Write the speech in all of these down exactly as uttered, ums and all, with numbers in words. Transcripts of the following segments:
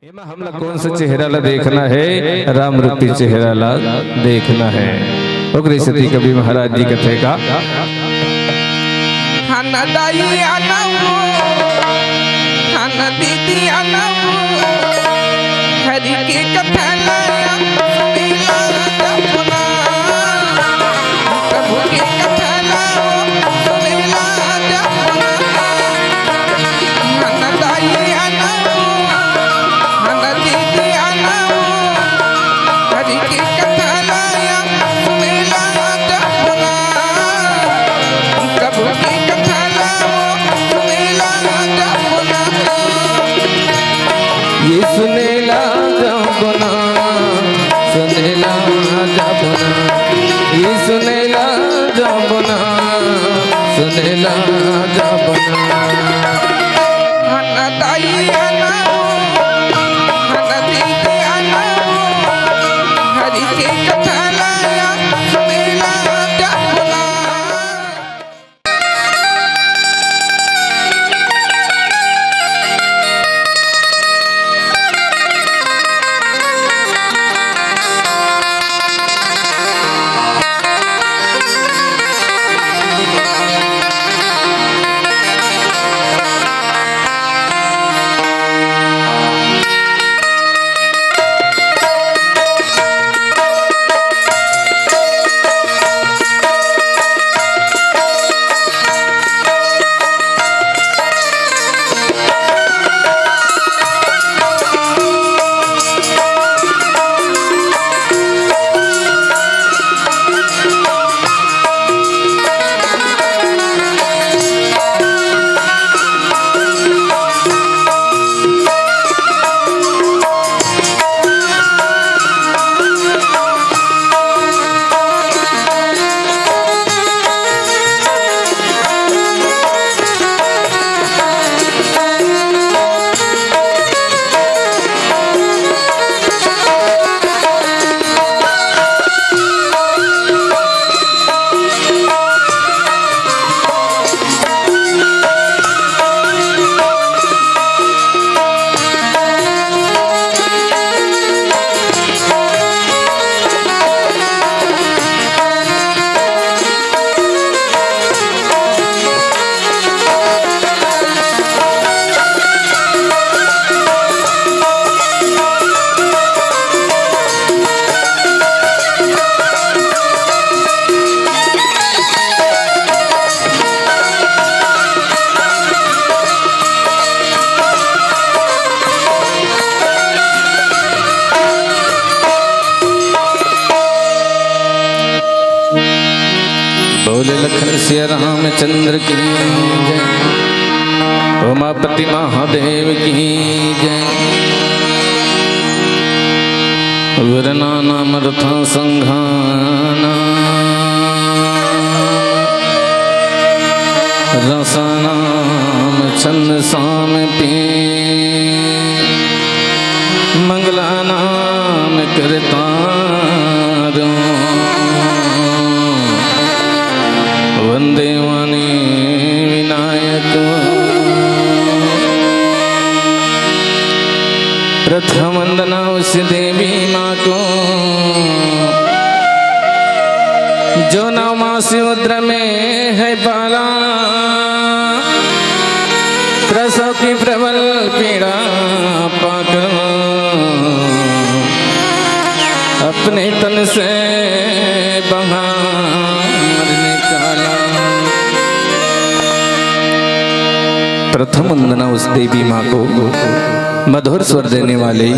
एमा हमला कोन से चेहरा ला देखना हे? राम रूपी चेहरा ला देखना हे। ओकरे सेती कवि महाराज जी कथे का, हन दाई अनऊ, हन दीदी अनऊ, हरि के कथा ला सुनेला जपुना। प्रभु के कथा ला सुनेला जपुना। हन दाई अनऊ, हन दीदी अनऊ, हरि के कथा ला सुनेला जपुना। प्रभु के कथा ला सुनेला जपुना। ये सुनेला जपुना, सुनेला जपुना, ये सुनेला जपुना, सुनेला जपुना। हन दाई अनऊ, हन दीदी अनऊ, हरि के कथा ला सुनेला जपुना। बोले लखन सिया रामचंद्र की जय, उमापति महादेव की जय। गुरना नाम रथा संघाना, रसानाम छंद साम पी। मंगलानाम करतारो वंदे वाणी विनायक। प्रथम वंदना उस देवी माँ को जो नौ मास उदर में है पाला। प्रसव की प्रबल पीड़ा पाकर अपने तन से बाहर निकाला। प्रथम वंदना उस देवी माँ को, मधुर स्वर देने वाले,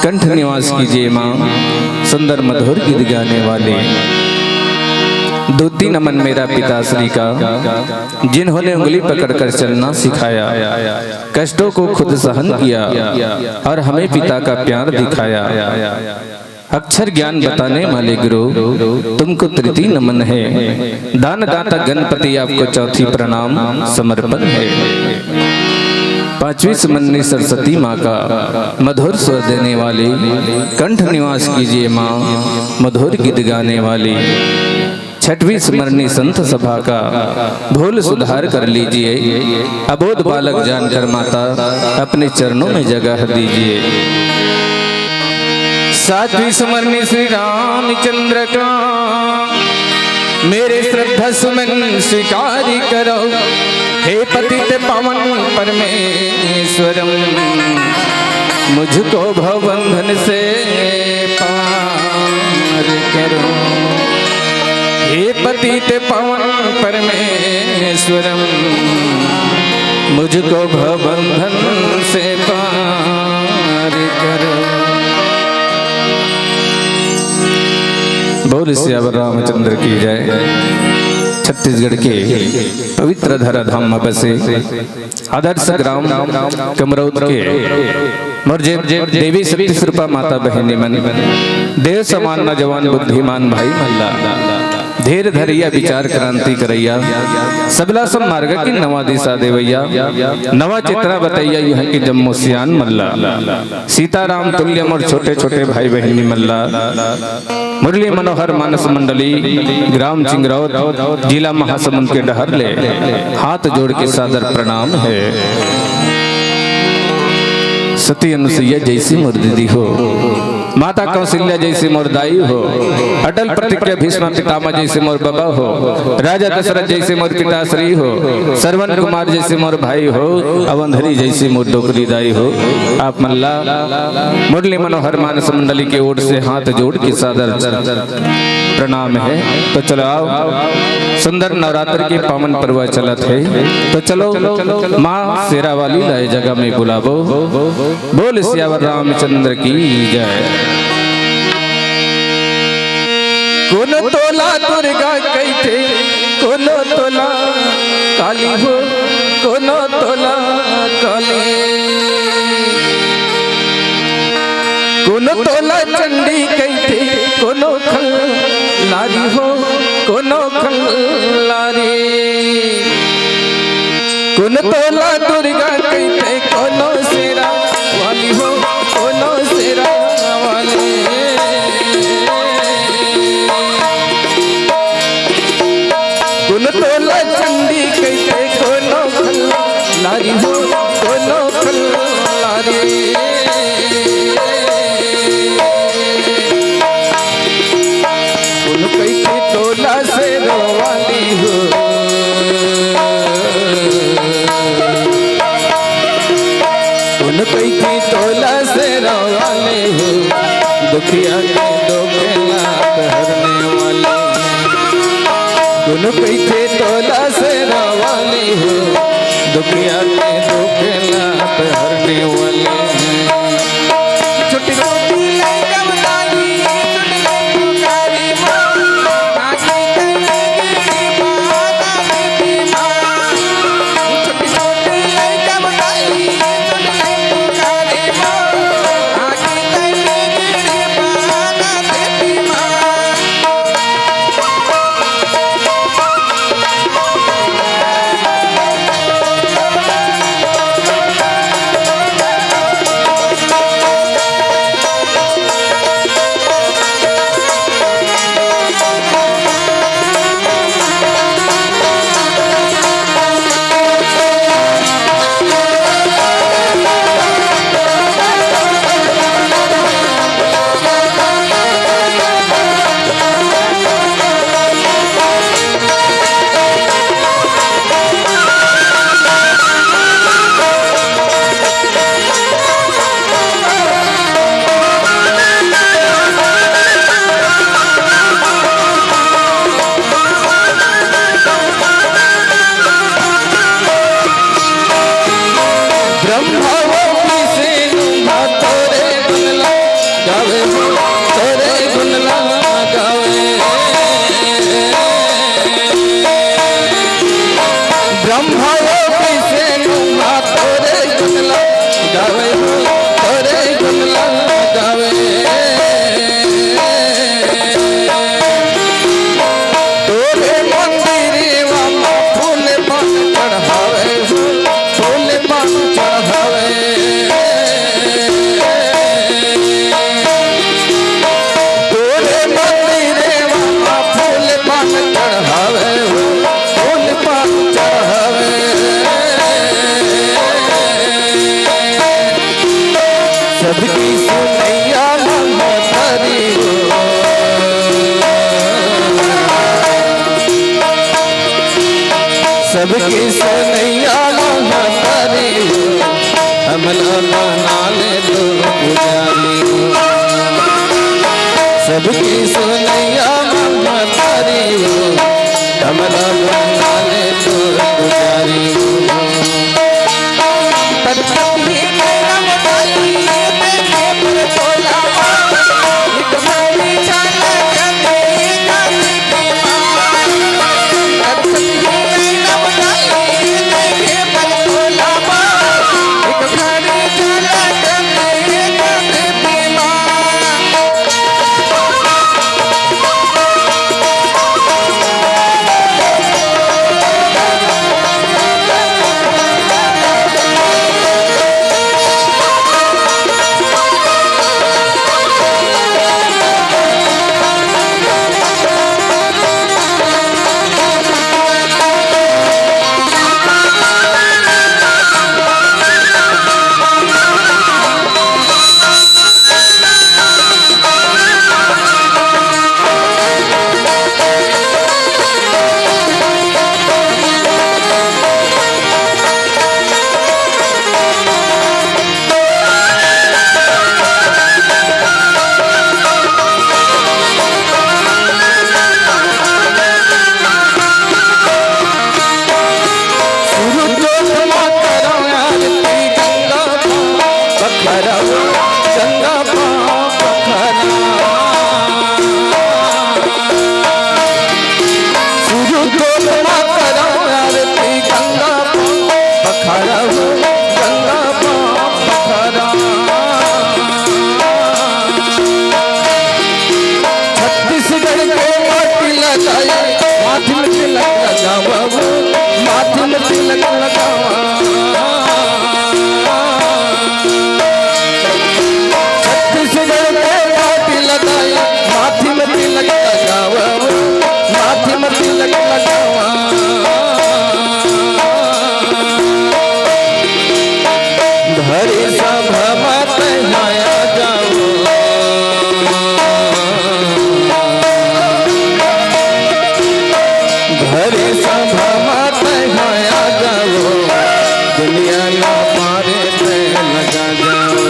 कंठ निवास कीजिए माँ, सुंदर मधुर गीत गाने वाले। द्वितीय नमन मेरा पिताश्री का, जिन्होंने उंगली पकड़कर चलना सिखाया, कष्टों को खुद सहन किया और हमें पिता का प्यार दिखाया। अक्षर ज्ञान बताने वाले गुरु, तुमको तृतीय नमन है। दान दाता गणपति, आपको चौथी प्रणाम समर्पण है। पांचवी सुमननी सरस्वती माँ का, मधुर स्वर देने वाली, कंठ निवास कीजिए माँ, मधुर गीत गाने वाली। छठवीं स्मरणी संत सभा का भूल सुधार कर लीजिए। अबोध बालक जानकर माता अपने चरणों में जगह दीजिए। सातवीं स्मरणी श्री रामचंद्र का, मेरे श्रद्धा सुमन स्वीकार करो। हे पतित पावन परमेश्वरम, मुझको भवबंधन से पार करो। हे पतित पावन परमेश्वरम, मुझको भवबंधन से पार करो। बोल सियावर रामचंद्र की जय। छत्तीसगढ़ के पवित्र धरा धाम में बसे आदर्श ग्राम कमरौद के मोर जे देवी सत्ती स्वरूपा माता बहिनी मन, देव समान नौजवान बुद्धिमान भाई मन ला, धीर धरइया विचार क्रांति करइया, सबला सब मार्ग की नवा दिशा देवइया, नवा चित्रा बतइया यहाँ के जम्मो सियान मन ला, सीताराम तुल्य मोर छोटे छोटे भाई बहिनी मन ला, मुरली मनोहर मानस मंडली, ग्राम चिंगरौद, जिला महासमुंद के डहर ले हाथ जोड़ के सादर प्रणाम हे। सती अनुसुईया जइसी मोर दीदी हो, माता कौशल्या जइसी मोर दाई हो, अटल प्रतिज्ञा भीष्म पितामह जइसी मोर बबा हो, राजा दशरथ जइसी मोर पिताश्री हो, श्रवण कुमार जइसी मोर भाई हो, अवंधरी जइसी मोर डोकरी दाई हो। आप मन ला मुरली मनोहर मानस मंडली के ओर से हाथ जोड़ के सादर प्रणाम हे। तो चलो आओ, सुंदर नवरात्र के पावन पर्व चलत हे, तो चलो माँ शेरा वाली ला ए जगह में बुलाबो। बोल सियावर रामचंद्र की जय। कोनो तोला दुर्गा कहिथे, कोनो तोला काली हो, कोनो तोला काली। कोनो तोला चंडी कहिथे, कोनो खल्लारी हो, कोनो खल्लारी। कोनो तोला दुर्गा कहिथे, कोनो शेरा वाली हो, कोनो शेरा वाली। कोनो तोला चंडी कहिथे, कोनो खल्लारी हो, कोनो खल्लारी। कोनो कहिथे तोला शेरा वाली हो। कोनो कहिथे तोला शेरा वाली हो, दुखिया के दुख लात हरने वाली। कोनो कहिथे तोला शेरा वाली हो, दुखिया के दुख लात हरने वाली। छोटी छोटी लइका बताई, छोटी लइका पुकारी माँ। सबकी सुनैया महतारी हो, सबकी सुनैया महतारी हो, हमला बना ले तोर पुजारी हो। सबकी सुनैया महतारी हो, हमला बना ले तोर पुजारी हो। छत्तीसगढ़ के माटी लगाई, माथे में तिलक लगावा, माथे में तिलक लगावा। छत्तीसगढ़ के माटी लगाई, माथे में तिलक लगावा, माथे में तिलक लगावा। धरी सभा मत आया जाओ, धरी सभा मत आया जाओ, दुनिया ना मारे ते लगा जाओ।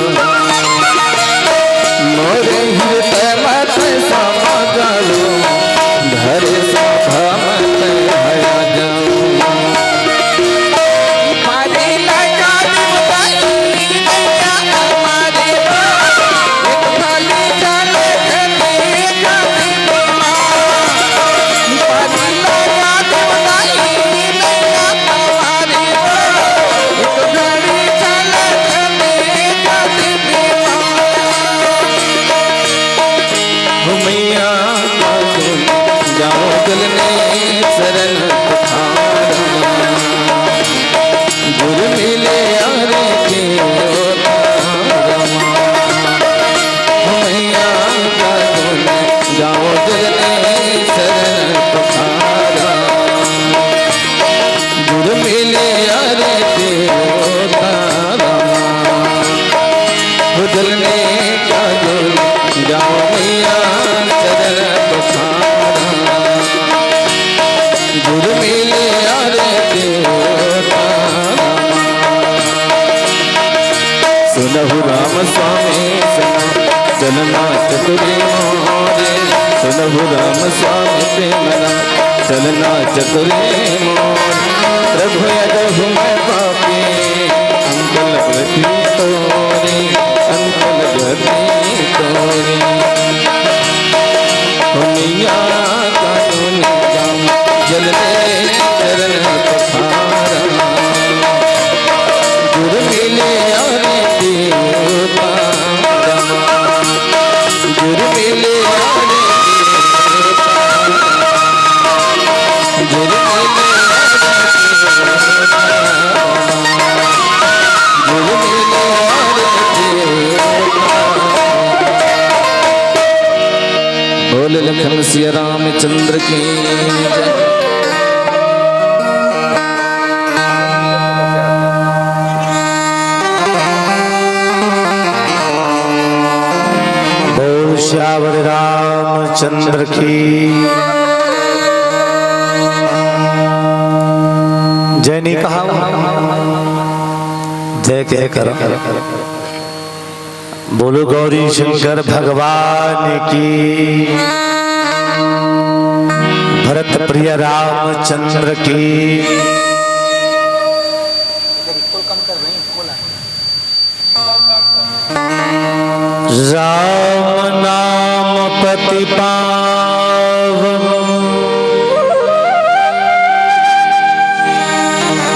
मोरे हृदय मत समा जाओ, धरी सभा मत आया जाओ। हो मैया जाओ जल ने शरण पखारा, गुर मिले आरे के अवतारमा। हो मैया जाओ जल ने शरण पखारा, गुर मिले आरे के अवतारमा। हो जल ने काजल जाओ मैया चरण पखारा, गुर मिले आरे देवता। सुनहु राम स्वामी सुना, चलना चतुरे मोरे। सुनहु राम स्वामी प्रेमना, चलना चतुरे मोरे। प्रभु यदहु मैं पापी, अंकल गति तोरी, अंकल गति तोरी। दुनिया कानून गाम, जल ले चरण पखारा। गुर मिले आरे देवता रमा। गुर मिले आरे देवता रमा। गुर मिले आरे देवता रमा। बोल लखन सिया रामचंद्र की जय। सियावर रामचंद्र की जय। नहीं कहा, जय कह कर बोलो गौरी शंकर भगवान की, भरत प्रिय रामचंद्र की। राम नाम पति पावन,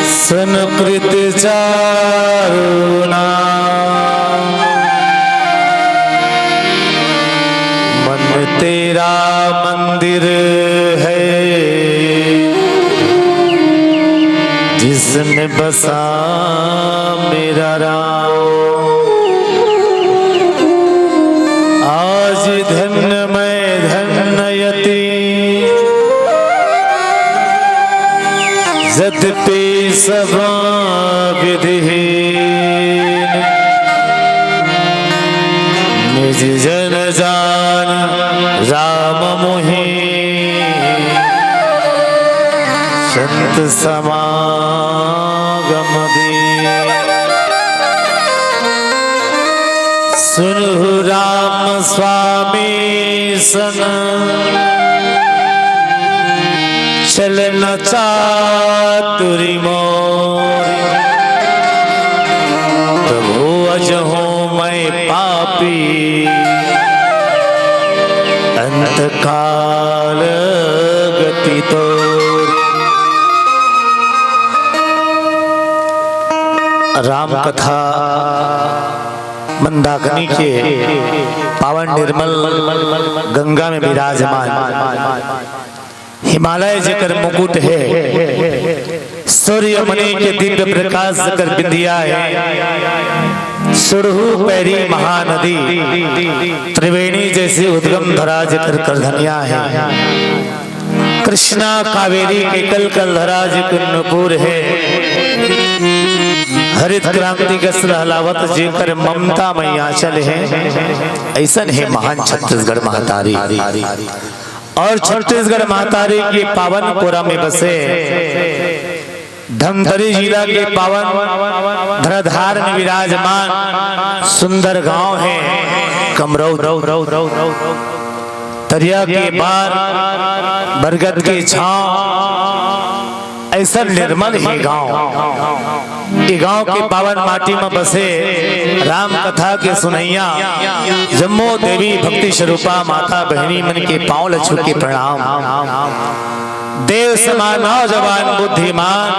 सुन कृत चारु नाम। मन तेरा मंदिर है, जिसमें बसा मेरा राम। आज धन्य मैं धन्य यति, यद्यपि सदा विधिहीन। निज जन जान राम मोहि, संत समागम दीन। सुनहु राम स्वामी सन, चलन चातुरी मोर। प्रभु अजहूँ मैं पापी, अंत काल गति तोर। राम कथा मंदाकिनी के पावन निर्मल गंगा में विराजमान, हिमालय जेकर मुकुट हे, सूर्यमणि के दिव्य प्रकाश जेकर बिंदिया हे, सुरहु पैरी महानदी, त्रिवेणी जैसी उद्गम धरा जेकर करधनिया हे। कृष्णा कावेरी के कल कल धरा जेकर नूपुर हे, हरित क्रांति कस लहलावत जेकर ममता मय आंचल हे, अइसन हे महान छत्तीसगढ़ महतारी। और छत्तीसगढ़ महतारी के पावन कोरा में बसे धमतरी जिला के पावन धराधार में विराजमान सुंदर गांव हे कमरौद। तरिया के पार, बरगद के छांव, अइसन निर्मल हे गांव। ए गांव के पावन माटी म बसे राम कथा के सुनइया जम्मो देवी भक्ति स्वरूपा माता बहिनी मन के पांव ल छू के प्रणाम। देव समान नौजवान बुद्धिमान,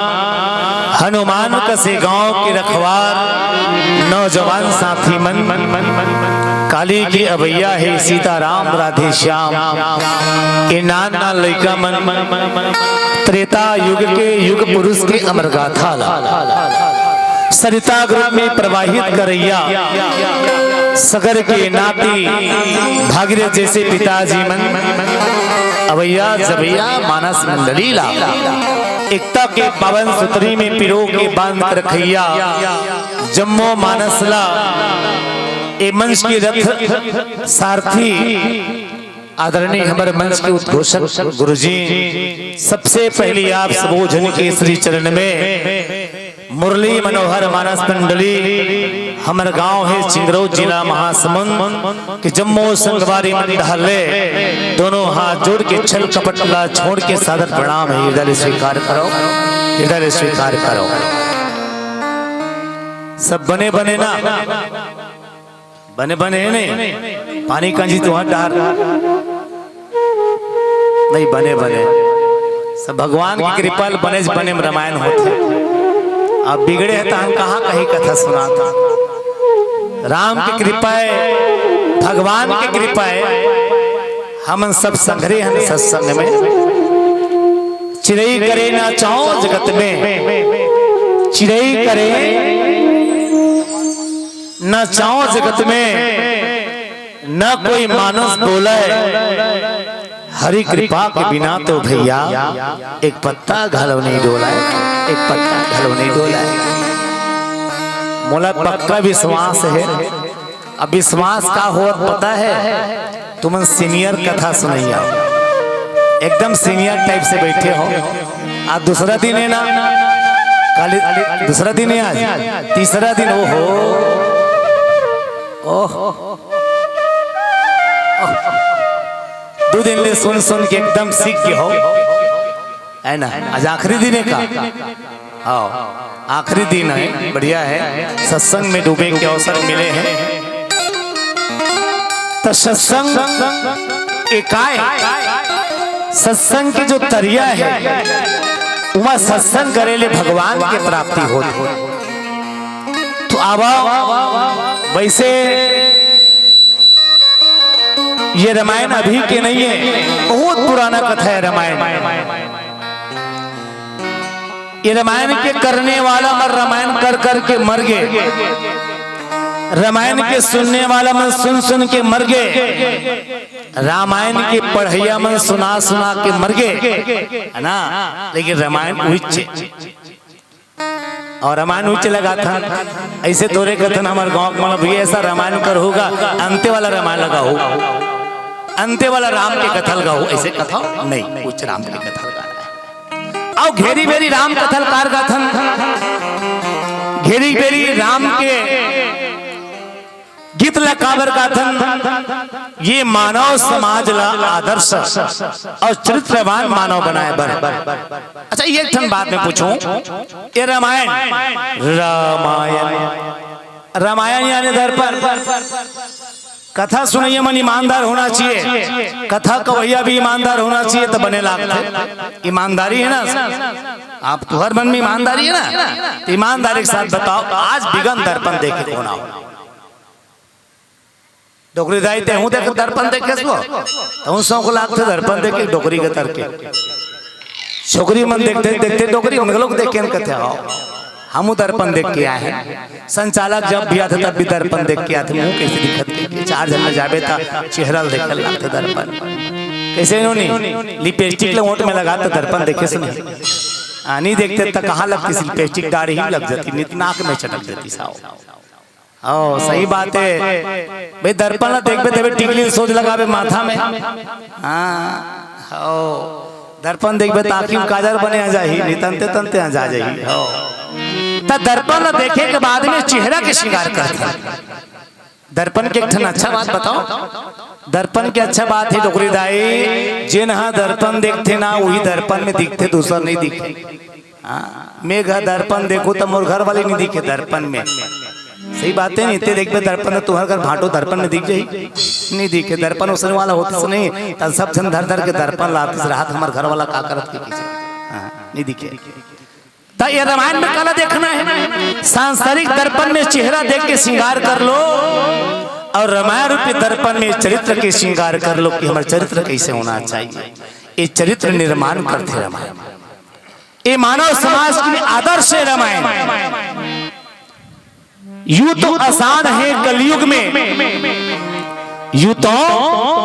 हनुमान कसे गांव के रखवार, नौजवान साथी मन, काली के अवैया हे सीताराम राधे श्याम, ए नान नान लइका मन, त्रेता युग के युग पुरुष के अमर गाथा ला सरिता के रूप में प्रवाहित करइया, सगर के नाती भागीरथ जैसे पिताजी मन, अवैया जवैया मानस मंडली ला एकता के पावन सुतरी में पिरो के बांध कर रखइया, जम्मो मानस ला ए मंच के रथ सारथी आदरणीय हमर मंच के उद्घोषक गुरुजी, सबसे पहली आप सबो झन के श्री चरण में मुरली मनोहर मानस मंडली, हमर गांव हे चिंगरौद, जिला महासमुंद, के जम्मो संगवारी मन डहर ले दोनों हाथ जोड़ के छल कपट ला छोड़ के सादर प्रणाम हे, हृदय ले स्वीकार करो, हृदय ले स्वीकार करो। सब बने बने ना? बने बने हे नहीं? पानी कांजी तुंहर डार। नहीं बने बने। सब भगवान के कृपा ले बने बने में रामायण होथे। अब बिगड़े हे त हम कहाँ कहीं कथा सुनात। राम के कृपा हे, भगवान के कृपा हे, हमन सब संघरे हन सत्संग में। चिरई करे ना चांव जगत में, चिरई करे ना चांव जगत में, ना कोई मानस बोले, हरि कृपा के बिना तो भैया एक पत्ता घलो नहीं डोले, एक पत्ता घलो नहीं डोले। मोला पक्का विश्वास हे। अब विश्वास का होत पता हे? तुमन senior कथा सुनइया, एकदम senior type से बैठे हो। आज दूसरा दिन है ना, काली दूसरा दिन है, आज तीसरा दिन। ओहो, ओह, दू दिन ले सुन सुन के एकदम सीख गे हो, है ना? आज आखिरी दिन है का? हाँ, आखिरी दिन है, बढ़िया है, सत्संग में डूबे के अवसर मिले हैं। तो सत्संग एकाय, सत्संग के जो तरिया है, उमा सत्संग करे ले भगवान के प्राप्ति होत। तो आवा, वैसे ये रामायण अभी के नहीं है, बहुत पुराना कथा है रामायण। ये रामायण के करने वाला मन रामायण कर कर के मर गे, रामायण के सुनने वाला मन सुन सुन के मर गे, रामायण के पढ़इया मन सुना सुना के मर गे, है ना? लेकिन रामायण उहिच हे। अउ रामायण उहिच लगाथन, अइसे थोरे कथन हमर गांव के मन, "भैया, ऐसा रामायण कर होगा, अंते वाला रामायण लगाहू, अंते वाला राम के कथा लगाहू।" अइसे कथा नहीं, उहिच राम के कथा लगाना हे। अउ घेरी बेरी राम कथा ल कार गाथन, घेरी बेरी राम के गीत ला काबर गाथन? ये मानव समाज ला आदर्श अउ चरित्रवान मानव बनाए बर। अच्छा, ये एक ठन बात मैं पूछूं, ये रामायण, रामायण, रामायण यानी दर्पण। कथा सुनइया मन ईमानदार होना चाहिए, कथा कवैया भी ईमानदार होना चाहिए, तो बने लागथे। ईमानदारी है ना, आप तुहर मन में ईमानदारी है ना, तो ईमानदारी के साथ बताओ, आज बिगन दर्पण देखे कोन हो? डोकरी दाई, तेहू देख दर्पण देखे सो, तहू सौंक लागथे दर्पण देखे, डोकरी के तरके। छोकरी मन देखथे, देखथे डोकरी, उन लोग देख के कथे, "आओ, हमू दर्पण देख के आए हैं।" संचालक जब भी आथे, तब भी दर्पण देख के आथे, मुंह कैसे दिखत के, चार झन में जाबे त चेहरा ल देखे लागथे दर्पण। कैसे नोनी, लिपस्टिक ल ओंठ में लगा त दर्पण देखे से नहीं। आ, नहीं देखते त कहाँ लगती लिपस्टिक, दाढ़ी ही लग जाती, नित नाक में चटक जाती साव। ओ, सही बात है भाई, दर्पण ला देखबे तबे टिकली सोच लगाबे माथा में। हाँ, ओ, दर्पण देखबे त आँखी में काजर बने आ जाही, नहीं तंते तंते आ जा जाही। ओ, त दर्पण ला देखे के बाद में चेहरा के श्रृंगार करथे। दर्पण के एक ठन अच्छा बात बताओ, दर्पण के अच्छा बात है डोकरी दाई, जेन हा दर्पण देखथे ना, वही दर्पण में दिखथे, दूसर नहीं दिखे। हाँ, मैं घर दर्पण देखो त मोर घर वाले नहीं दिखे दर्पण में। सही बात है, नहीं ते देखबे दर्पण में, तुम्हारे घर भांटो दर्पण में दिख जाही, नहीं दिखे। दर्पण उसने वाला होता से नहीं, तब सब झन धर धर के दर्पण लाते से, "रात हमार घर वाला का करत के पीछे?" हाँ, नहीं दिखे। त ये रामायण में काला देखना है, सांसारिक दर्पण में चेहरा देख के श्रृंगार कर लो, और रामायण रूपी दर्पण में चरित्र के श्रृंगार कर लो कि हमारा चरित्र कैसे होना चाहिए। ये चरित्र निर्माण करथे रामायण। ये मानव समाज के लिए आदर्श है रामायण। यूं तो आसान है कलयुग में, यूं तो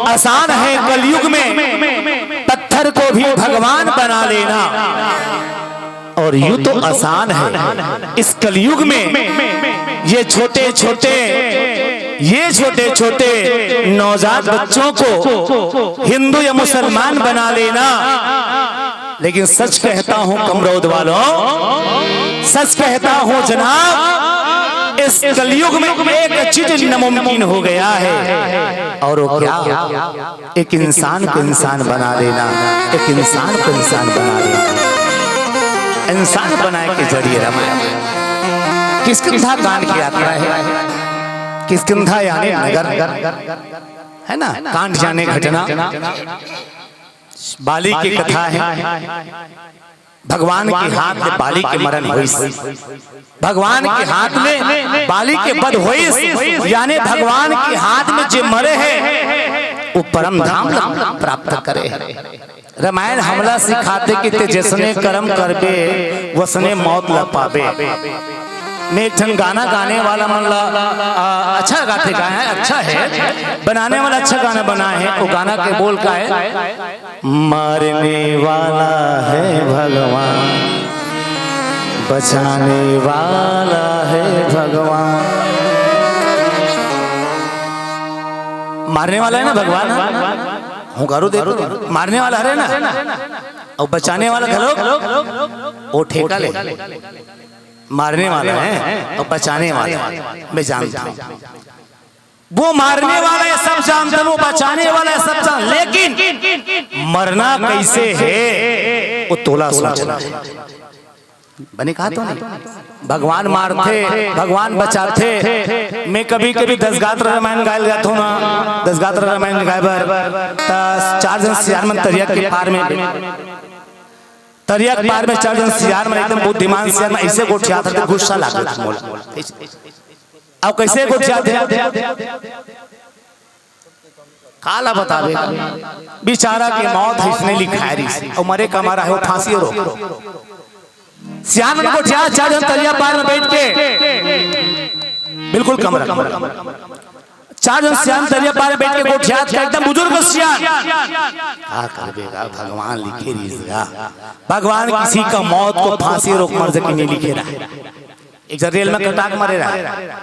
आसान है कलयुग में पत्थर को भी भगवान बना लेना, और यूं तो आसान है इस कलयुग में ये छोटे छोटे, ये छोटे छोटे नवजात बच्चों को हिंदू या मुसलमान बना लेना। लेकिन सच कहता हूं कमरौद वालों, सच कहता हूं जनाब, इस कलयुग में एक चीज नामुमकिन हो गया है। और वो क्या? एक इंसान को इंसान बना लेना, एक इंसान को इंसान बना लेना। इंसान बनाए के जरिए रामायण। किष्किंधा कांड की यात्रा है। किष्किंधा यानी नगर, है ना, कांड यानी घटना। बाली के कथा है, भगवान के हाथ ले बाली के मरण होइस, भगवान के हाथ ले बाली के वध होइस, यानी भगवान के हाथ में जे मरे है वो परम धाम ला प्राप्त करे है। रामायण हमला सिखाथे कि ते जसने करम करबे, वसने मौत ला पाबे। मैं एक ठन गाना गाने वाला मन ला, आ, अच्छा गाथे, गाए है, अच्छा है, बनाने वाला अच्छा गाना बनाए है। वो गाना के बोल का है? मारने वाला है भगवान, बचाने वाला है भगवान। मारने वाला है ना भगवान, हाँ? हुंकारो देखो, मारने वाला है ना, अउ बचाने वाला घलो, वो ठेका ले, मारने वाला है अउ बचाने वाला है, मैं जानता हूँ। वो मारने वाला है, सब जानता, वो बचाने वाला है, सब जान, लेकिन मरना कैसे है, वो तोला सोचना है। बने कहा तो नहीं, भगवान मारथे, भगवान बचाथे। मैं कभी-कभी दस गात्र रामायण गाय ल जाथों ना, दस गात्र रामायण गाय बर, त चार झन सियान मन तरिया के पार में, तरिया के पार में चार झन सियान मन एकदम बुद्धिमान सियान मन अइसे गोठियात रहिथे, गुस्सा लागत मोला। अउ कइसे गोठियाथे? काला बताबे, बिचारा के मौत ह इसने लिखाय रहिस, अउ मरे का मारा हे वो फांसी रोक। सियान मन गोठियात, चार झन तरिया पार में बइठ के, बिल्कुल कमरा, चार झन सियान तरिया पार में बइठ के गोठियात, एकदम बुजुर्ग सियान। का करबे गा, भगवान लिखे रहिस गा, भगवान किसी का मौत को फांसी रोक मर सके नहीं लिखे रहा। एक झन रेल में कटाक मरे रहा,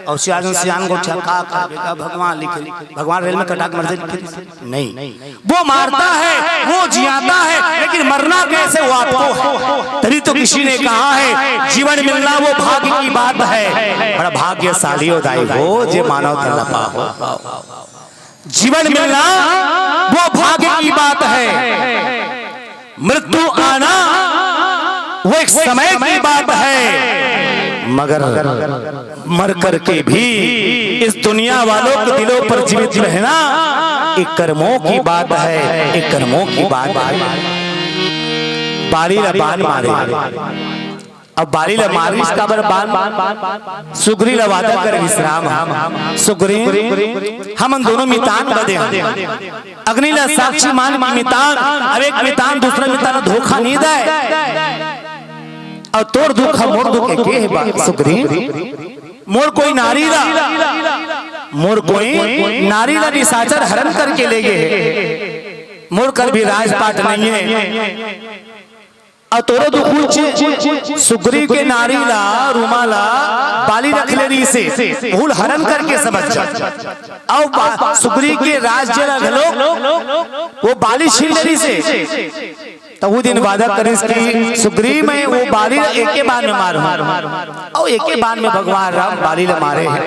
अउ सियान, सियान गोठियात, का करबे गा, भगवान लिखे, भगवान रेल में कटाक मर जाय लिखे नहीं। वो मारता है, वो जियाता है, लेकिन मरना कैसे वो आपको है। तभी तो किसी ने कहा है, जीवन मिलना वो भाग्य की बात है, बड़ा भाग्यशाली हो दाई वो जे मानव तन ल पाहो। जीवन मिलना वो भाग्य की बात है, मृत्यु आना वो एक समय की बात है, मगर मर करके भी इस दुनिया वालों के दिलों पर जीवित रहना एक कर्मों की बात है, एक कर्मों की बात है। बाली ला बान मारे, अब बाली ला मारिस काबर बान? सुग्री ला वादा करे विश्राम ह। सुग्री, हमन दोनों मितान बदे हन। अग्नि ला साक्षी मान के मितान, अब एक मितान दूसरा मितान ला धोखा नहीं दे। अउ तोर दुख ह मोर दुख एके हे बा-, सुग्री। मोर कोई नारी ला, मोर कोई नारी ला निशाचर हरण करके ले गे हे। मोर कर भी राजपाट नहीं है। अउ तोरो दुख उच्च, सुग्री के नारी ला, रूमा ला, बाली रख ले रहिसे, भूल हरण करके समझ जा। अउ बा-, सुग्री के राज्य ला घलो, वो बाली छीन ले रहिसे। त वो दिन वादा करिस कि सुग्री मैं वो बाली ला एके बान में मारहूं। अउ एके बान में भगवान राम बाली ला मारे हे।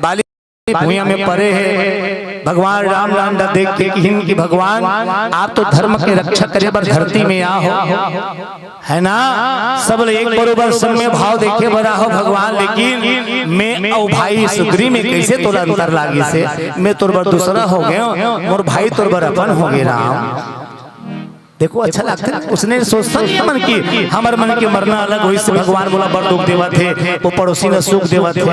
बाली भुइयां में परे हे। भगवान राम डंडा देख के किहिन कि भगवान, आप तो धर्म के रक्षा करे बर धरती में आ हो, है ना? सब ल एक बरोबर सब में भाव देखे बर आ हो भगवान, लेकिन मैं अउ भाई सुग्री में कैसे तोला अंतर लागिसे? मैं तोर बर दूसरा हो गेंव, मोर भाई तोर बर अपन हो गे राम। देखो, अच्छा लगथे ना? उसने सोचता नहीं है मन की, हमर मन के मरना अलग होइसे भगवान मोला बड़ दुख देवत हे, वो पड़ोसी ला सुख देवत हे।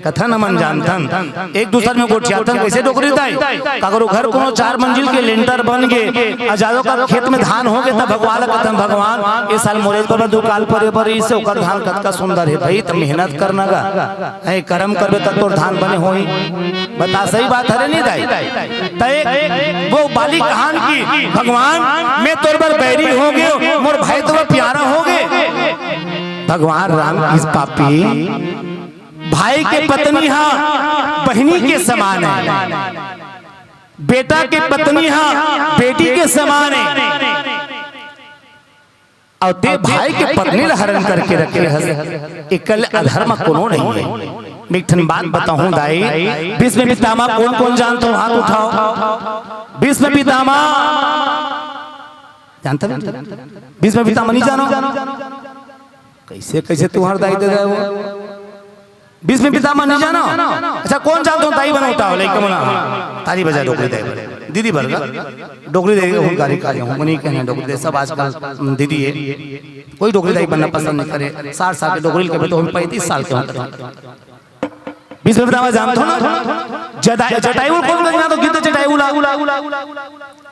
कथन हमन जानथन, एक दूसर में गोठियाथन, कैसे डोकरी दाई? काकरो घर कोनो चार मंजिल के लेंटर बन गे, अउ जादो का खेत में धान हो गे, त भगवान ला कथन, "भगवान, ए साल मोरे बर दुकाल परे बर इसे ओकर धान कतका सुंदर हे भाई, त मेहनत करना गा।" ऐ करम करबे त तोर धान बने होही। बता, सही बात हरे नहीं दाई? त एक वो बाली कहान कि भगवान, मैं तोर बर बैरी हो गेंव, मोर भाई तोर बर प्यारा हो गे। भगवान राम किस पापी, भाई के पत्नी हा बहिनी के समान हे, बेटा के पत्नी हा बेटी के समान हे। अउ ते भाई के पत्नी ला हरण करके रखे हस, एकर ले अधर्म कोनो नहीं हे। मैं एक ठन बात बताहूं दाई, भीष्म पितामह कोन कोन जानथो, हाथ उठाओ। भीष्म पितामह जानथो? भीष्म पितामह नहीं जानो? कैसे कैसे तुंहर दाई ददा हे वो? भीष्म पितामह नहीं जानो? अच्छा, कोन जानथो दाई बनो उठाओ, लइका मन हा। ताली बजा डोकरी दाई बर। दीदी बर गा। डोकरी दाई के हुंकारी काले हूं, मनी कहने डोकरी दाई सब आजकल दीदी हे। कोई डोकरी दाई बनना पसंद नहीं करे। साठ साल के डोकरी ल कबे तो हम पैंतीस साल के हों। भीष्म पितामह जानथो ना? जटा-, जटायु कोन जानथो? गिद्ध जटायु ला।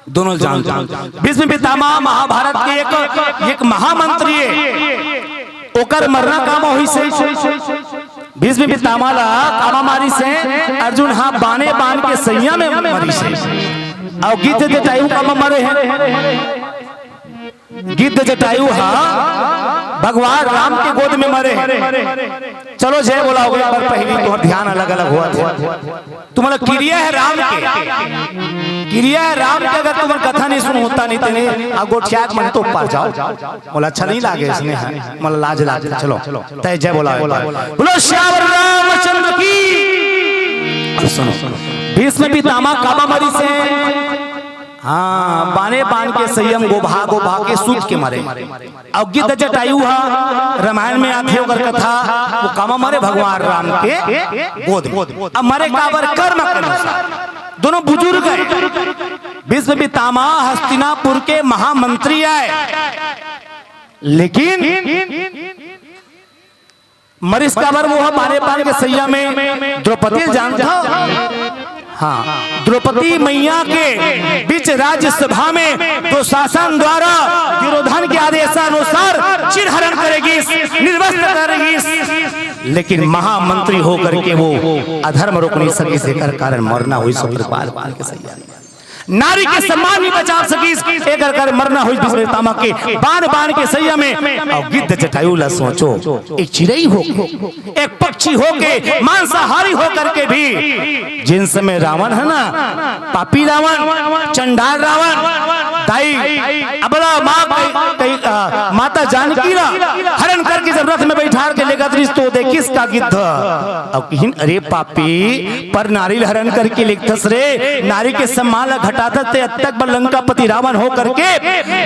दोनों जानथो। भीष्म पितामह महाभारत के एक, एक महामंत्री हे। ओकर मरना कामा होइसे। भीष्म पितामह ला कामा मारिसे, अर्जुन हा बाने बान के सइया में मरिसे। अउ गिद्ध जटायु कामा मरे हे। गिद्ध जटायु हा भगवान राम के गोद में मरे। चलो जय बोला होगे, पर पहिली तोर ध्यान अलग-अलग होवत हे। तुमन ला किरिया हे राम के, किरिया हे राम के, अगर तुमन कथा नहीं सुन होता नहीं तेने, आ गोठिया के मन तो पार जाओ। मोला अच्छा नहीं लागे इसने, हाँ, मोला लाज लागे। चलो, तय जय बोला एक बार। बोलो सियावर रामचंद्र की। अब सुनो, भीष्म पितामह कामा मरिस हे। हाँ, बाने बान के संयम गोभा गोभा के सूत के मरे। अउ गिद्ध जटायु हा रामायण में आथे, ओकर कथा, वो कामा मरे भगवान राम के गोद में। अब मरे काबर? कर्म के अनुसार। दोनों बुजुर्ग हे, भीष्म पितामह हस्तिनापुर के महामंत्री आय, लेकिन मरिस काबर? वो ह बाने बान के सैया में द्रौपदी ल जानत हव? हाँ, द्रौपदी मैया के बीच राज्यसभा में दुशासन द्वारा दुर्योधन के आदेशानुसार चीर हरण करे गिस, निर्वस्त्र करे गिस, लेकिन महामंत्री होकर के वो अधर्म रोक नहीं सकिस, एकर कारण मरना होइस ओकर बान बान के सैया में। नारी के सम्मान नहीं बचा सकिस, एकर कारण मरना होइस भीष्म पितामह के बान बान के सैया में। अउ गिद्ध जटायु ला सोचो, एक चिरई होके, एक पक्षी होके, मांसाहारी होकर के भी, जिन समय रावण हे ना, पापी रावण, चंडाल रावण, दाई अबला माँ कई, कई, आ, माता जानकी ला हरण करके जब रथ में बैठार के लेगत रिहिस तो देखिस का गिद्ध, अउ किहिन, अरे पापी, पर नारी ल हरण करके लेगथस रे, नारी के सम्मान ला घटाथस ते, अतक बर लंकापति रावण हो करके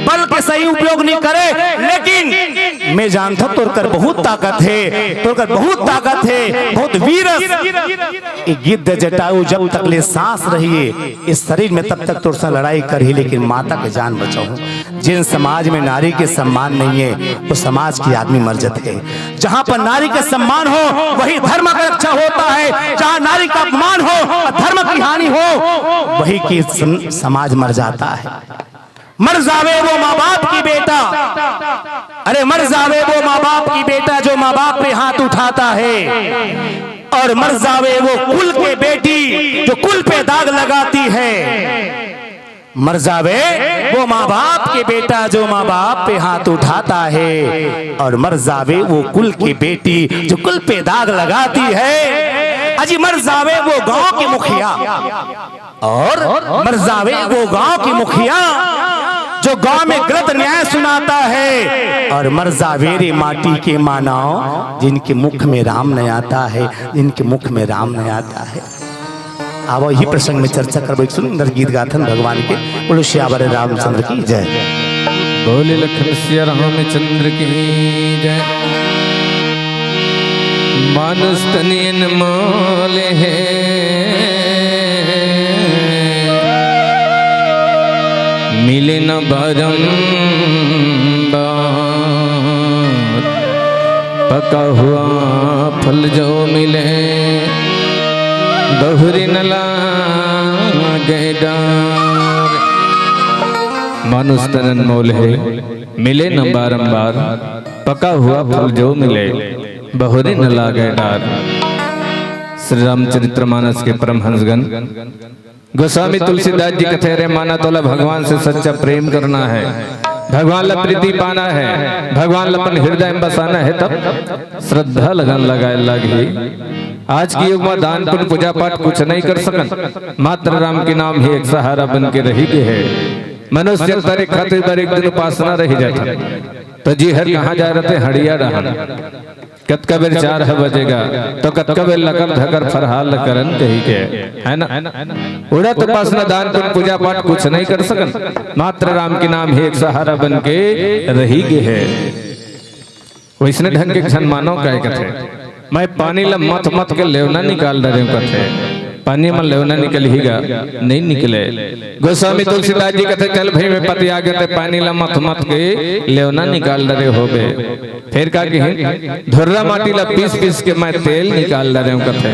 बल के सही उपयोग नहीं करे, लेकिन मैं जानथव तोर कर बहुत ताकत हे, तोर कर बहुत ताकत हे, बहुत वीर हस। ये गिद्ध जटायु जब तक ले सांस रही हे, इस शरीर में तब तक तोर से लड़ाई करही, लेकिन माता के जान बचाहूं। जिन समाज में नारी के सम्मान नहीं है, वो समाज के आदमी मर जाते हैं। जहां पर नारी का सम्मान हो, वही धर्म का रक्षा होता है। जहां नारी का अपमान हो, धर्म की हानि हो, वही की सम-, समाज मर जाता है। मर जावे वो माँ बाप की बेटा, अरे मर जावे वो माँ बाप की बेटा जो माँ बाप पे हाथ उठाता है, और मर जावे वो कुल के बेटी जो कुल पे दाग लगाती है। मर जावे वो माँ बाप के बेटा जो माँ बाप पे हाथ उठाता है, और मर जावे वो कुल की बेटी जो कुल पे दाग लगाती है। अजी मर जावे वो गांव के मुखिया, और मर जावे वो गांव के मुखिया जो गांव में गलत न्याय सुनाता है, और मर जावे रे माटी के मानव जिनके मुख में राम नहीं आता है, जिनके मुख में राम नहीं आता है। आवा इही प्रसंग में चर्चा करबो। एक सुंदर गीत गाथन भगवान के। बोलो सियावर रामचंद्र की जय। बोले लखन सिया रामचंद्र की जय। मानुष तन अनमोल हे, मिले न बारंबार। पका हुआ फल जो मिले, बहुरी न लागे डार। मानुष तन अनमोल हे, मिले न बारंबार। पका हुआ फल जो मिले, बहुरी न लागे डार। श्री रामचरित्र मानस के परमहंसगण गोस्वामी तुलसीदास जी कथे, "रे माना तोला भगवान से सच्चा प्रेम करना है, भगवान ला प्रीति पाना है, भगवान ला अपन हृदय में बसाना है, तब श्रद्धा लगन लगाए लागही।" आज के युग में दान पुण्य पूजा पाठ कुछ नहीं कर सकन, मात्र राम के नाम ही एक सहारा बन के रही गे है। मनुष्य अवतार खातिर बर एक दिन उपासना रही जाता, तो जी हर कहाँ जाए रहते, हड़िया रहन। कतका बेर चार ह बजेगा, तो कतका बेर लकर धकर फरहाल करन कही के, है ना? उड़त उपासना दान पुण्य पूजा पाठ कुछ नहीं कर सकन, मात्र राम के नाम ही एक सहारा बन के रही गे है। वैसने ढंग के झन मानव काय कथे, मैं पानी ल मथ मथ के लेवना निकाल डरेंव कथे। पानी म लेवना निकलही गा, नहीं निकले। गोस्वामी तुलसीदास जी कथे, "चल भई मैं पतिया गे, ते पानी ल मथ मथ के लेवना निकाल डरे होबे।" फेर का किहिन, "धुर्रा माटी ल पीस पीस के मैं तेल निकाल डरेंव" कथे।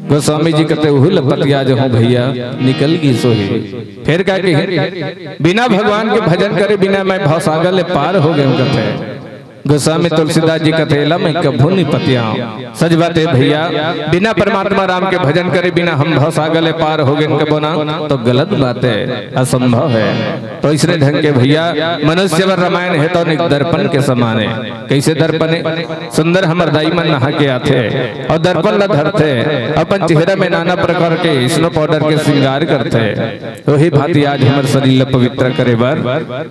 गोस्वामी जी कथे, "उहू ल पतिया जहूं भैया, निकल गिस होही।" फेर का किहिन, "बिना भगवान के भजन करे बिना मैं भवसागर ले पार हो गेंव" कथे। गोस्वामी तुलसीदास जी कथे, "एला मैं कभू नि पतियाव।" सच बात हे भइया, बिना परमात्मा राम के भजन करे बिना हम भवसागर ले पार हो गेन कबो ना, तो गलत बात हे, असंभव हे। तो अइसने ढंग के भइया, मनुष्य बर रामायण हे तो एक दर्पण के समान हे। कइसे दर्पण हे? सुंदर हमर दाई मन नहा के आथे अउ दर्पण ला धरथे, अपन चेहरा में नाना प्रकार के snow powder के श्रृंगार करथे। ओही भांति आज हमर शरीर ला पवित्र करे बर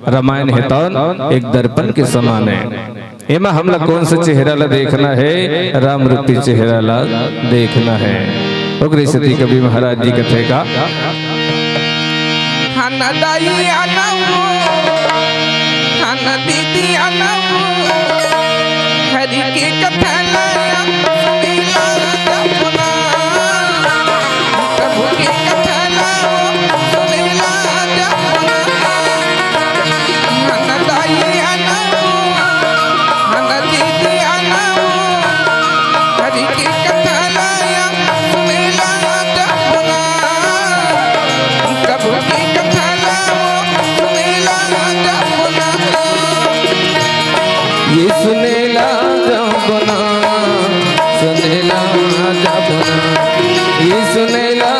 रामायण हे तौन एक दर्पण के समान हे। एमा हमला कोन से चेहरा ला देखना हे? राम रूपी चेहरा ला देखना हे। ओकरे सेती कवि महाराज जी कथे का, हन दाई अनऊ, हन दीदी अनऊ, हरि के कथा ला सुनेला जपना। प्रभु के कथा ला सुनेला जपना। हन दाई अनऊ, हन दीदी अनऊ, हरि के कथा ला सुनेला जपना। प्रभु के कथा ला सुनेला जपना। ये सुनेला जपना, सुनेला जपना, ये सुनेला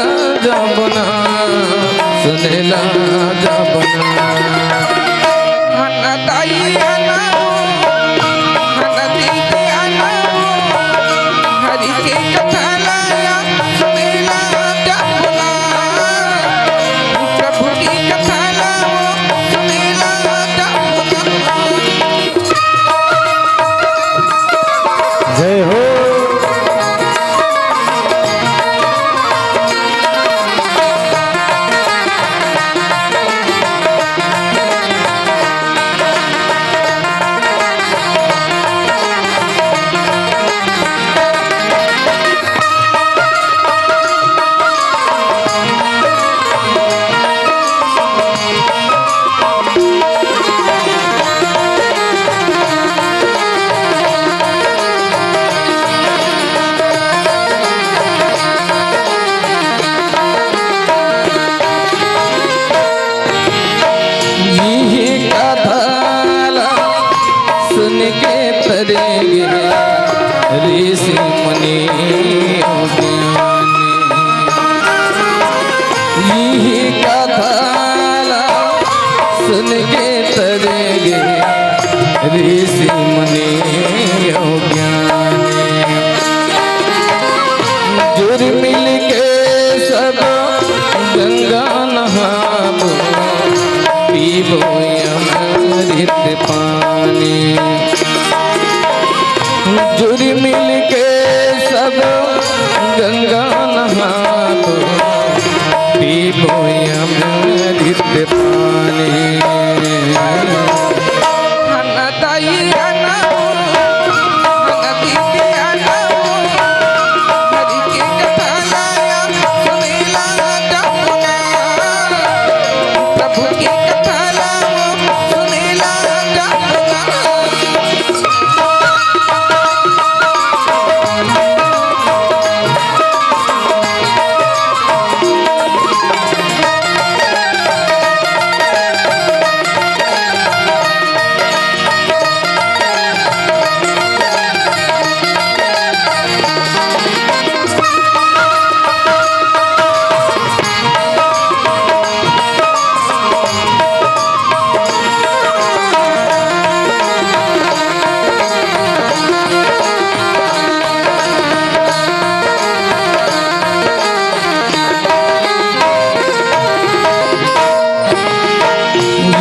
जपना, सुनेला जपना। हन दाई अनऊ, हन दीदी अनऊ, हरि के कथा ला सुनेला जपना। प्रभु के कथा ला सुनेला जपना। जय हो। इही कथा ला सुन के तरे गे ऋषि मुनि अउ ज्ञानी। इही कथा ला सुन के तरे गे ऋषि मुनि अउ ज्ञानी। जुर मिल के सब गंगा नहाबो, पीबो अमृत पानी। जुर मिल के सब गंगा नहाबो, पीबो अमृत पानी।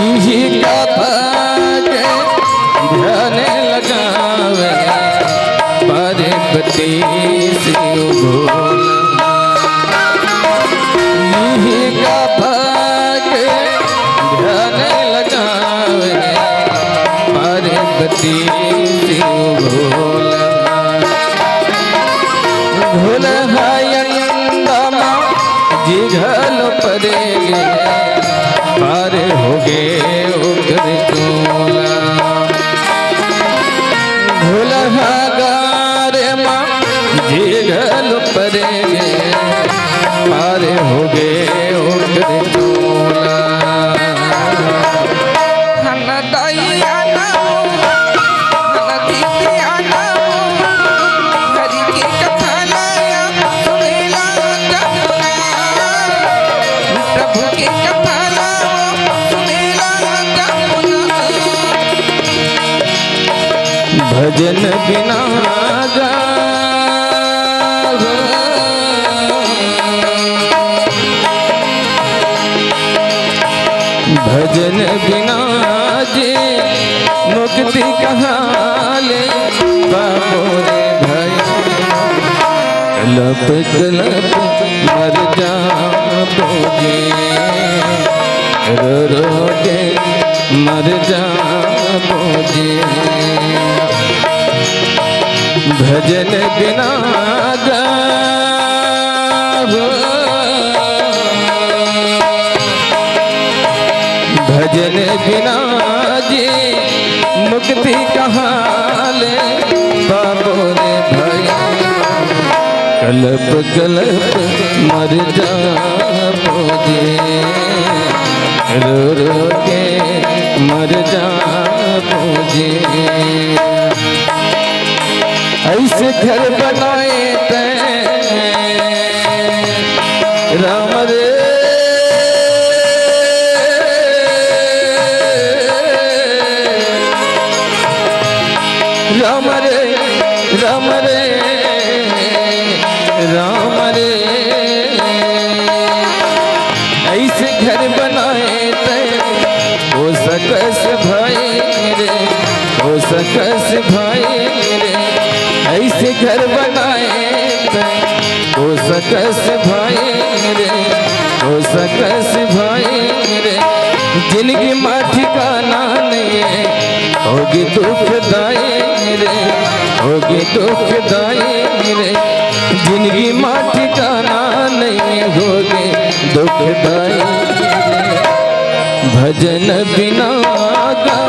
इही कथा के ध्यान लगावे, पार्वती शिव भोला। इही कथा के ध्यान लगावे, पार्वती शिव भोला। भोला हयंदमा जी घलो परे गे, पार होगे ओकर चोला। भोलहा गारे मा जी घलो परे गे, पार होगे ओकर चोला। हन दाई अनऊ, हन भजन बिना गा हो। भजन बिना जी मुक्ति कहाँ ले पाबो रे भाई। कलप कलप मर जाबो जी, रो रो के मर जाबो जी। भजन बिना गा हो। भजन बिना जी मुक्ति कहाँ ले पाबो रे भाई। कलप कलप मर जाबो जी, रो रो के मर जाबो जी। ऐसे घर बनाए तैं राम रे, राम रे, राम रे, राम रे। ऐसे घर बनाए तैं, हो सकस भाई रे, हो सकस भाई रे। ऐसे घर बनाए तैं, हो सकस भाई रे, हो सकस भाई रे। जिनगी मा ठिकाना नहीं है, होगे दुखदाई रे, होगे दुखदाई रे। जिनगी मा ठिकाना नहीं, होगे दुखदाई रे। भजन बिना गा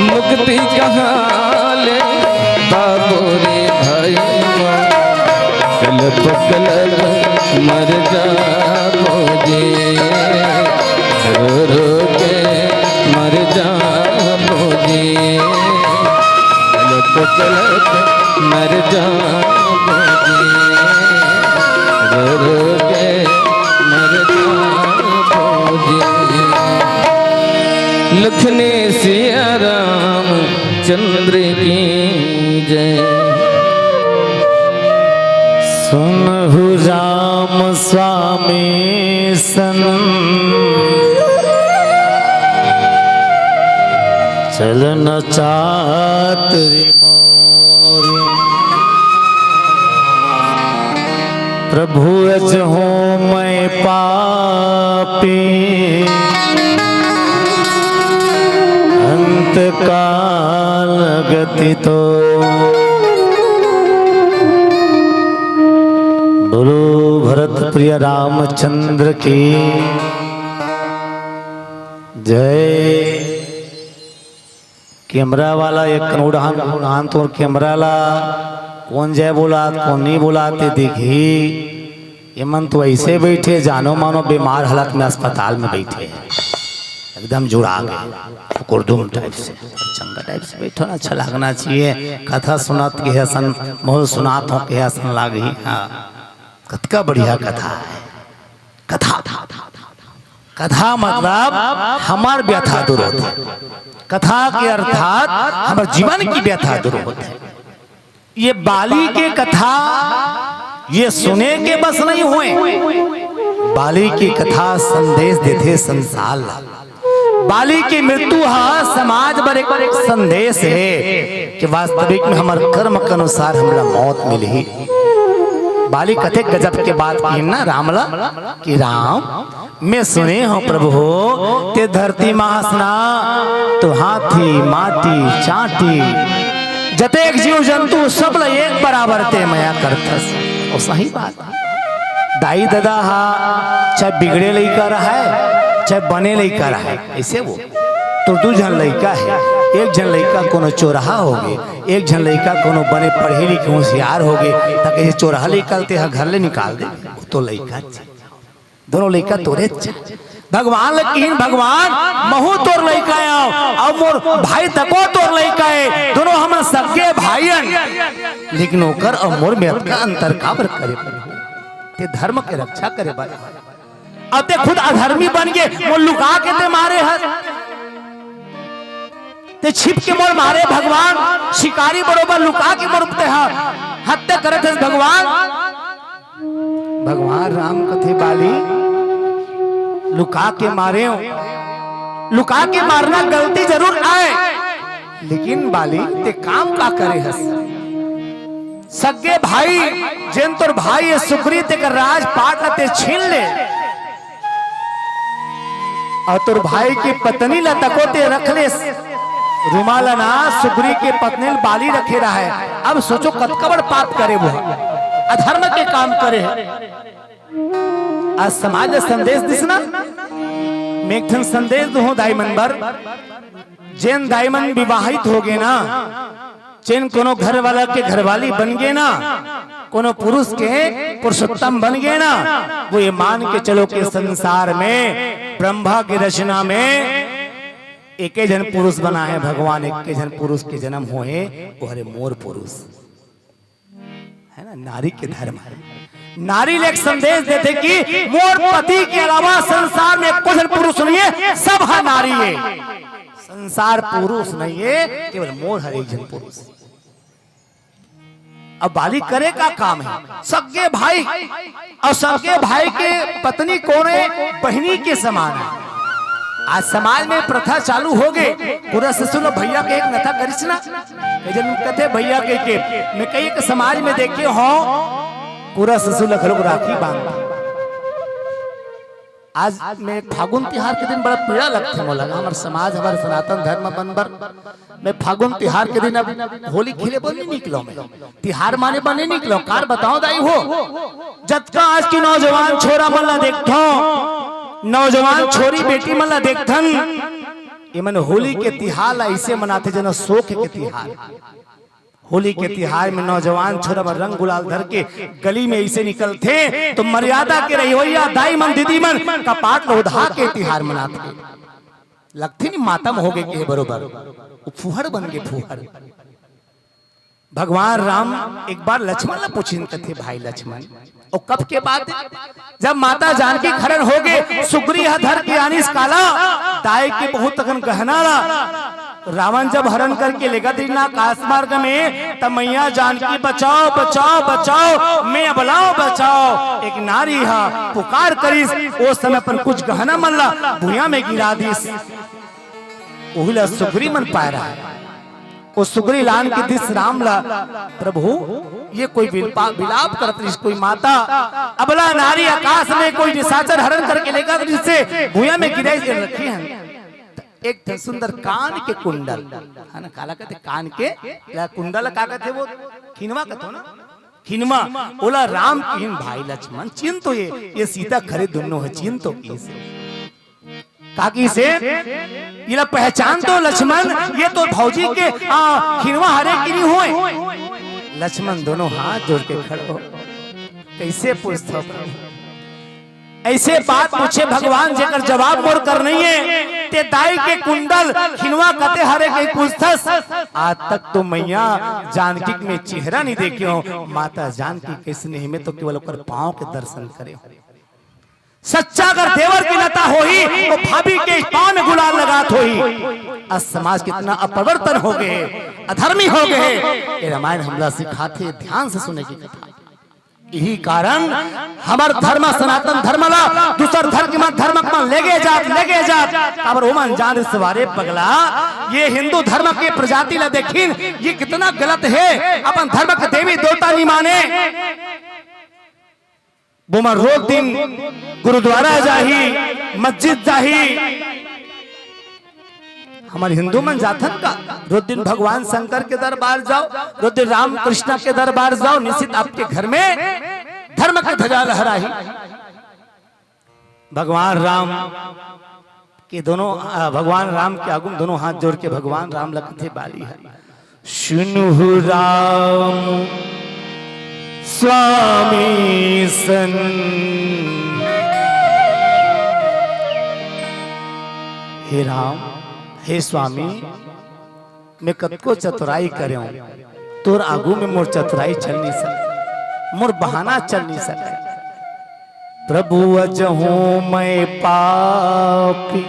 मुक्ति कहाँ ले पाबो रे भाई। कलप कलप मर जाबो जी, रो रो के मर जाबो जी। कलप कलप मर जाबो जी, रो रो के मर जाबो जी। लखने सिया रामचंद्र की जय। सुनहु राम स्वामी सन, चलन चातुरी मोरी। प्रभु अजहूँ मैं पापी, अंत काल गति तो। बोलो भरत प्रिय रामचंद्र की जय। कैमरा वाला एक कन उड़ान, उड़ान तोर कैमरा ला, कौन जय बोला, कौन नहीं बोला, ते देखी। ये मन तो ऐसे बैठे, जानो मानो बीमार हालत में अस्पताल में बैठे हैं, एकदम जुड़ा गए, कुकुरदुम टाइप से, चंगा टाइप से बैठो ना, अच्छा लगना चाहिए। कथा सुनात के असन, मोल सुनात हो के असन लागी। हाँ, कतका बढ़िया कथा है। कथा, कथा मतलब हमार व्यथा दूर होथे। कथा के अर्थात हमार जीवन की व्यथा दूर होथे। ये बाली के कथा ये सुने के बस नहीं होय, बाली की कथा संदेश देथे संसार ला। बाली की मृत्यु हा समाज बर एक संदेश हे कि वास्तविक में हमर कर्म के अनुसार हमला मौत मिलही। बाली कतेक गजब के बात किहिन ना राम ला, कि राम, मैं सुने हँव प्रभु हो, ते धरती मा हस ना, तो हाथी, माटी, चांटी, जतेक जीव जंतु सब ला एक बराबर ते मया करथस। ओ सही बात। दाई ददा हा चाहे बिगड़े लइका रहय, चाहे बने लइका रहय, अइसे वो तो दू झन लइका हे, एक झन लइका कोनो चोरहा होगे, एक झन लइका कोनो बने पढ़े लिखे होशियार होगे, त कहिथे चोरहा लइका ल तेहा घर ले निकाल दे, वो तो लइका च-, दोनों लइका तोरे च-। भगवान ल किहिन, भगवान महू तोर लइका आंव, अउ मोर भाई तको तोर लइका हे, दोनों हमन सगे भाई अन, लेकिन ओकर अउ मोर में अतका अंतर काबर करे प्रभु? ते धर्म के रक्षा करे बर, अउ ते खुद अधर्मी बन के मोर लुका के ते मारे हस। ते छिप के मोर मारे भगवान, शिकारी बरोबर लुका के मोर ते ह-, हत्या करत हस भगवान। भगवान राम कथे, बाली, लुका के मारे हो, लुका के मारना गलती जरूर आय, लेकिन बाली, ते काम का करे हस? सगे भाई, जेन तोर भाई हे सुग्री, तेकर राजपाट ला ते छीन ले, अउ तोर भाई के पत्नी ला तको ते रख लेस। रूमा ला ना, सुग्री के पत्नी ला बाली रखे रहय। अब सोचो, कतका बड़ पाप करे वो, अधर्म के काम करे। आज समाज ला संदेश दिस ना, मैं एक ठन संदेश दूहूं दाई मन बर। जेन दाई मन विवाहित हो गे ना, जेन कोनो घर वाला के घरवाली बन गे ना, कोनो पुरुष के पुरुषोत्तम बन गे ना, वो ये मान के चलो कि संसार में, ब्रह्मा की रचना में एके झन पुरुष बना हे भगवान, एके झन पुरुष के जन्म होहे, वो हरे मोर पुरुष। हे ना, नारी के धर्म हे। नारी ला एक संदेश देथे कि मोर पति के अलावा संसार में कोई झन पुरुष नहीं हे, सब ह नारी हे। संसार पुरुष नहीं हे, केवल मोर हर एक झन पुरुष। अब बाली करे का काम हे? सगे भाई, अउ सगे भाई के पत्नी कोन हे? बहिनी के समान हे। आज समाज में प्रथा चालू हो गे, पूरा ससुर ला भैया के एक नथा करिस ना, कई झन कथे भैया कहिके। मैं कई एक समाज में देखे हों, पूरा ससुर ला घलोक राखी बांध। आज मैं फागुन तिहार के दिन बड़ा पीड़ा लगथे मोला, हमर समाज, हमर सनातन धर्म मन बर। मैं फागुन तिहार के दिन अब होली खेले बर नहीं निकलों, मैं तिहार माने बर नहीं निकलों। कार बताओ दाई हो, जतका आज के नौजवान छोरा मन ला देखथों, नौजवान छोरी बेटी मन ला देखथन, एमन होली के तिहार ला अइसे मनाथे, जना शोक के तिहार। होली के तिहार में नौजवान छोरा मन रंग गुलाल धर के गली में अइसे निकलथे, तो मर्यादा के रहिवइया दाई मन, दीदी मन कपाट ला ओढ़ा के तिहार मनाथे। लगथे नी मातम हो गे के बरोबर, वो फुहर बन गे फुहर। भगवान राम एक बार लक्ष्मण ला पूछिन, कथे, भाई लक्ष्मण, अउ कब के बात हे? जब माता जानकी के हरण हो गे, सुग्री ह धर के आनिस काला, दाई के बहुत अकन गहना ला, रावण जब हरण करके लेगत रिहिस ना आकाश मार्ग में, तब मैया जानकी, "बचाओ, बचाओ, बचाओ, मैं अबला हूं, बचाओ।" एक नारी ह पुकार करिस, ओ समय अपन कुछ गहना मन ला भुइयां में गिरा दिस। ओही ला सुग्री मन पाय रहय। ओ सुग्री लान के दिस राम ला, "प्रभु, ये कोई विलपा-, विलाप करत रिहिस, कोई माता, अबला नारी आकाश में कोई निशाचर हरण करके लेगत रिहिस, भुइयां में गिराइस के रखे हन।" एक ठन सुंदर कान के कुंडल, हे ना, काला कथे कान के, या कुंडल का कथे वो, खिनवा कथो ना, खिनवा, ओला राम किहिन, "भाई लक्ष्मण, चिन तो ये, ये सीता खरे दुनों हे, चिन तो इसे।" का किसे, "इला पहचान तो लक्ष्मण, ये तो भौजी के, आ, खिनवा हरे कि नहीं होय?" लक्ष्मण दोनों हाथ जोड़ के खड़े हो, कइसे पूछथव? अइसे बात पूछे भगवान, जेकर जवाब मोर कर नइ हे। ते दाई के कुंडल खिनवा कते हरे कहि पूछथस। आज तक तो मैया जानकी के मैं चेहरा नइ देखे हों। माता जानकी कइसने हे, मैं तो केवल ओकर पाँव के दर्शन करे हों। सच्चा अगर देवर के नता होही, तो भाभी के पाँव में गुलाल लगात होही। आज समाज कितना अपरिवर्तन हो गे हे, अधर्मी हो गे हे। ये रामायण हमला सिखाथे, ध्यान से सुने के कथा। यही कारण हमर धर्म, सनातन धर्म ला दूसर धर्म के मन, धर्म के मन लेगे जात, लेगे जात। काबर ओमन जान रिहिस, "वारे पगला, ये हिंदू धर्म के प्रजाति ला देखिन, ये कितना गलत हे, अपन धर्म के देवी देवता नइ माने।" वो मन रोज दिन गुरुद्वारा जाही, मस्जिद जाही, हमर हिंदू मन जाथन का? रोज दिन भगवान शंकर के दरबार जाओ, रोज दिन राम कृष्ण के दरबार जाओ, निश्चित आपके घर में धर्म के ध्वजा लहराही। भगवान राम के दोनों, अ, भगवान राम के आगू में दोनों हाथ जोड़ के भगवान राम ला कथे, बाली ह, सुनहु राम स्वामी सन। हे राम, हे स्वामी, मैं कतको चतुराई करेंव, तोर आगू में मोर चतुराई चल नइ सके, मोर बहाना चल नइ सके। प्रभु अजहूँ मैं पापी,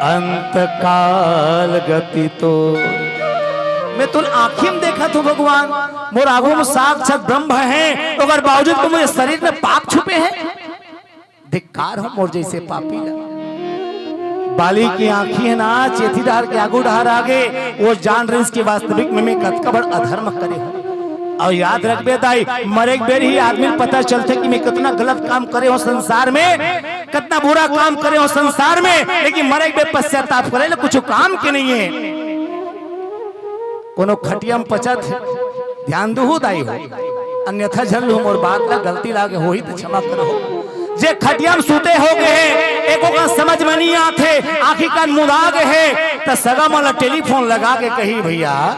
अंतकाल गति तो मैं तुल आँखी म देखत हूँ भगवान, मोर आगू म साक्षात ब्रह्म हे, ओकर बावजूद तुमन शरीर म पाप छुपे हे। धिक्कार हो मोर जइसे पापी ला। बाली के आँखी हे ना, चेथी डहर के आगू डहर आगे, वो जान रहिस कि वास्तविक में मैं कतका बड़ अधर्म करे हूँ। अउ याद रखबे दाई, मरे के बेर ही आदमी ल पता चलथे कि मैं कतना गलत काम करे हूँ संसार में, कतना बुरा काम करे हूँ संसार में, लेकिन मरे के बेर पश्चाताप करे ले कुछ काम के नहीं है। कोनो खटिया म पचत हे, ध्यान दुहू दाई हो, अन्यथा झन लू मोर बात ला, गलती लागे होही त क्षमा करहू। जे खटिया म सुते हो गे हे, एको का समझ में नहीं आथे, आँखी कान मुदा गे हे, त सगा मन ला टेलीफोन लगा के कही, "भैया,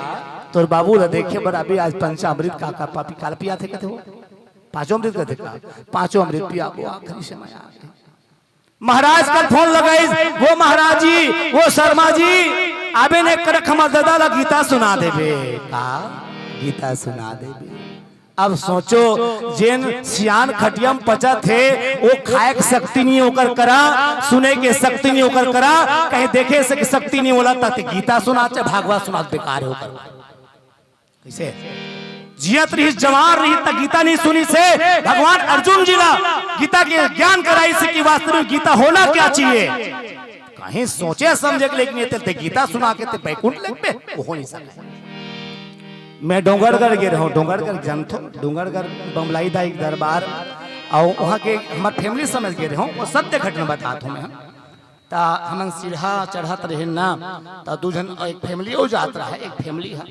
तोर बाबू ला देखे बर अभी आज पंचामृत का, का पापी काल पियाथे?" कथे, "वो पाँचों अमृत कथे का? पाँचों अमृत पियाबो, आखिरी समय आ गे।" महाराज कल फोन लगाइस, "वो महाराज जी, वो शर्मा जी, आबे ने करक हमर ददा ला गीता सुना देबे।" का? गीता सुना देबे। अब सोचो, जेन सियान खटिया म पचत हे, वो खाए के शक्ति नहीं ओकर करा, सुने के शक्ति नहीं ओकर करा, कहीं देखे से के शक्ति नहीं होला, त गीता सुनात हे, भागवत सुनात हे, बेकार हे ओकर। कइसे? जियत रहिस, जवान रहिस, त गीता नहीं सुनिस हे। भगवान अर्जुन जी ला गीता के ज्ञान कराइस हे कि वास्तव में गीता होना क्या चाहिए। कहीं सोचे समझे के लेकिन ये ते गीता सुना के ते बैकुंठ लगबे, वो हो नहीं सके। मैं डोंगरगढ़ गे रहूं, डोंगरगढ़ जानथो, डोंगरगढ़ बमलाई दाई के दरबार, अउ वहाँ के हमर family समझ गे रहूं, वो सत्य घटना बतात हूँ मैं। त हमन सीढ़ा चढ़त रहेन ना, त दू झन, एक family अउ जात रहा, एक family ह,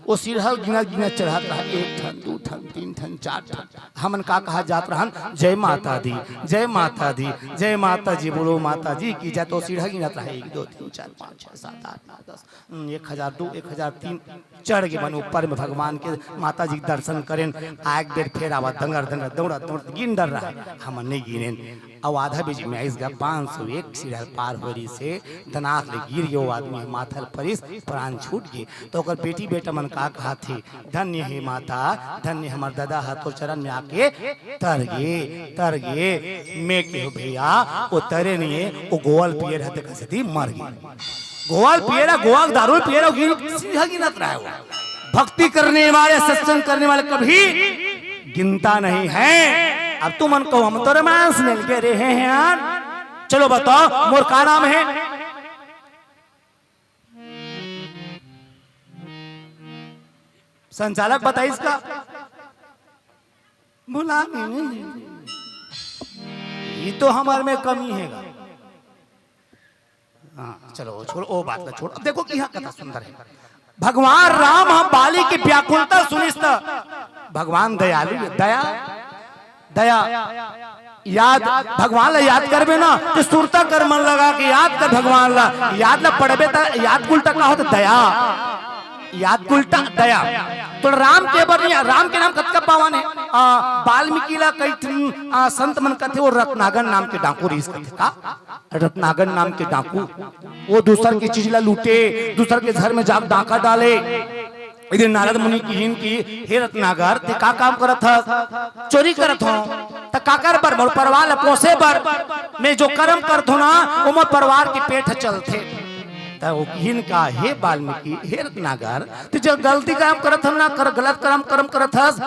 वो सीढ़ा गिनत गिनत चढ़त रहा, एक ठन, दू ठन, तीन ठन, चार ठन। हमन का कहा जात रहन, "जय माता दी, जय माता दी, जय माता जी, बोलो माता जी की जय।" तो सीढ़ा गिनत रहा, एक, दो, तीन, चार, पाँच, छः, सात, आठ, नौ, दस, हम्म, एक हजार दू, एक हजार तीन, चढ़ के मन ऊपर में भगवान के, माता जी के दर्शन करेन। आए के बेर फेर आवा, दंगर दंगर दौड़त दौड़त गिन डर रहा, हमन नहीं गिनेन। अउ आधा बीच में आइस गा, पाँच सौ एक सीढ़ा पार हो रहिस हे, दनाक ले गिर गे वो आदमी, माथा ल परिस, प्राण छूट गे। तो ओकर बेटी बेटा मन का कहाथे, "धन्य हे माता, धन्य हमर ददा ह तोर चरण में आके तर गे, तर गे।" मैं केहूँ भैया, वो तरे नहीं हे, वो गोवल पिए रहिथे कइसे दी मर गे। गोवल पिए रहा, गोवा के दारू पिए रहा, गिन, सीढ़ा गिनत रहा है वो। भक्ति करने वाले, सत्संग करने वाले कभी गिनता नहीं है। अब तुमन कहो, "हम तो रामायण सुने ल गे रहे हैं यार।" चलो बताओ, मोर का नाम है? संचालक बताइस का? भुला नहीं, नहीं, नहीं। ये तो हमर में कमी हे गा। हाँ, चलो, छोड़ो, वो बात ला छोड़ो। अब देखो कि यहाँ कथा सुंदर हे। भगवान राम ह बाली के व्याकुलता सुनिस त भगवान दयालु हे, दया, दया। याद, भगवान ला याद करबे ना, त सुरता कर, मन लगा के याद कर भगवान ला। याद ला पढ़बे त याद के उल्टा का होथे? दया। याद के उल्टा दया। तो राम के बर नहीं, राम के नाम कतका पावन हे। आ, वाल्मीकि ला कई ठन, आ, संत मन कथे, वो रत्नागर नाम के डाकू रहिस कथे का? रत्नागर नाम के डाकू, वो दूसर के चीज ला लूटे, दूसर के घर में जाके डाका डाले। एक दिन नारद मुनि किहिन कि, "हे रत्नागर, ते का काम करत हस?" "चोरी करत हंव।" "त काकर बर?" "मोर परवार ला पोसे बर, मैं जो करम करत हंव ना, वो मोर परवार के पेट ह चलथे।" त वो किहिन का, "हे वाल्मीकि, हे रत्नागर, ते जो गलती काम करत हस ना, कर, गलत करम, करम करत हस,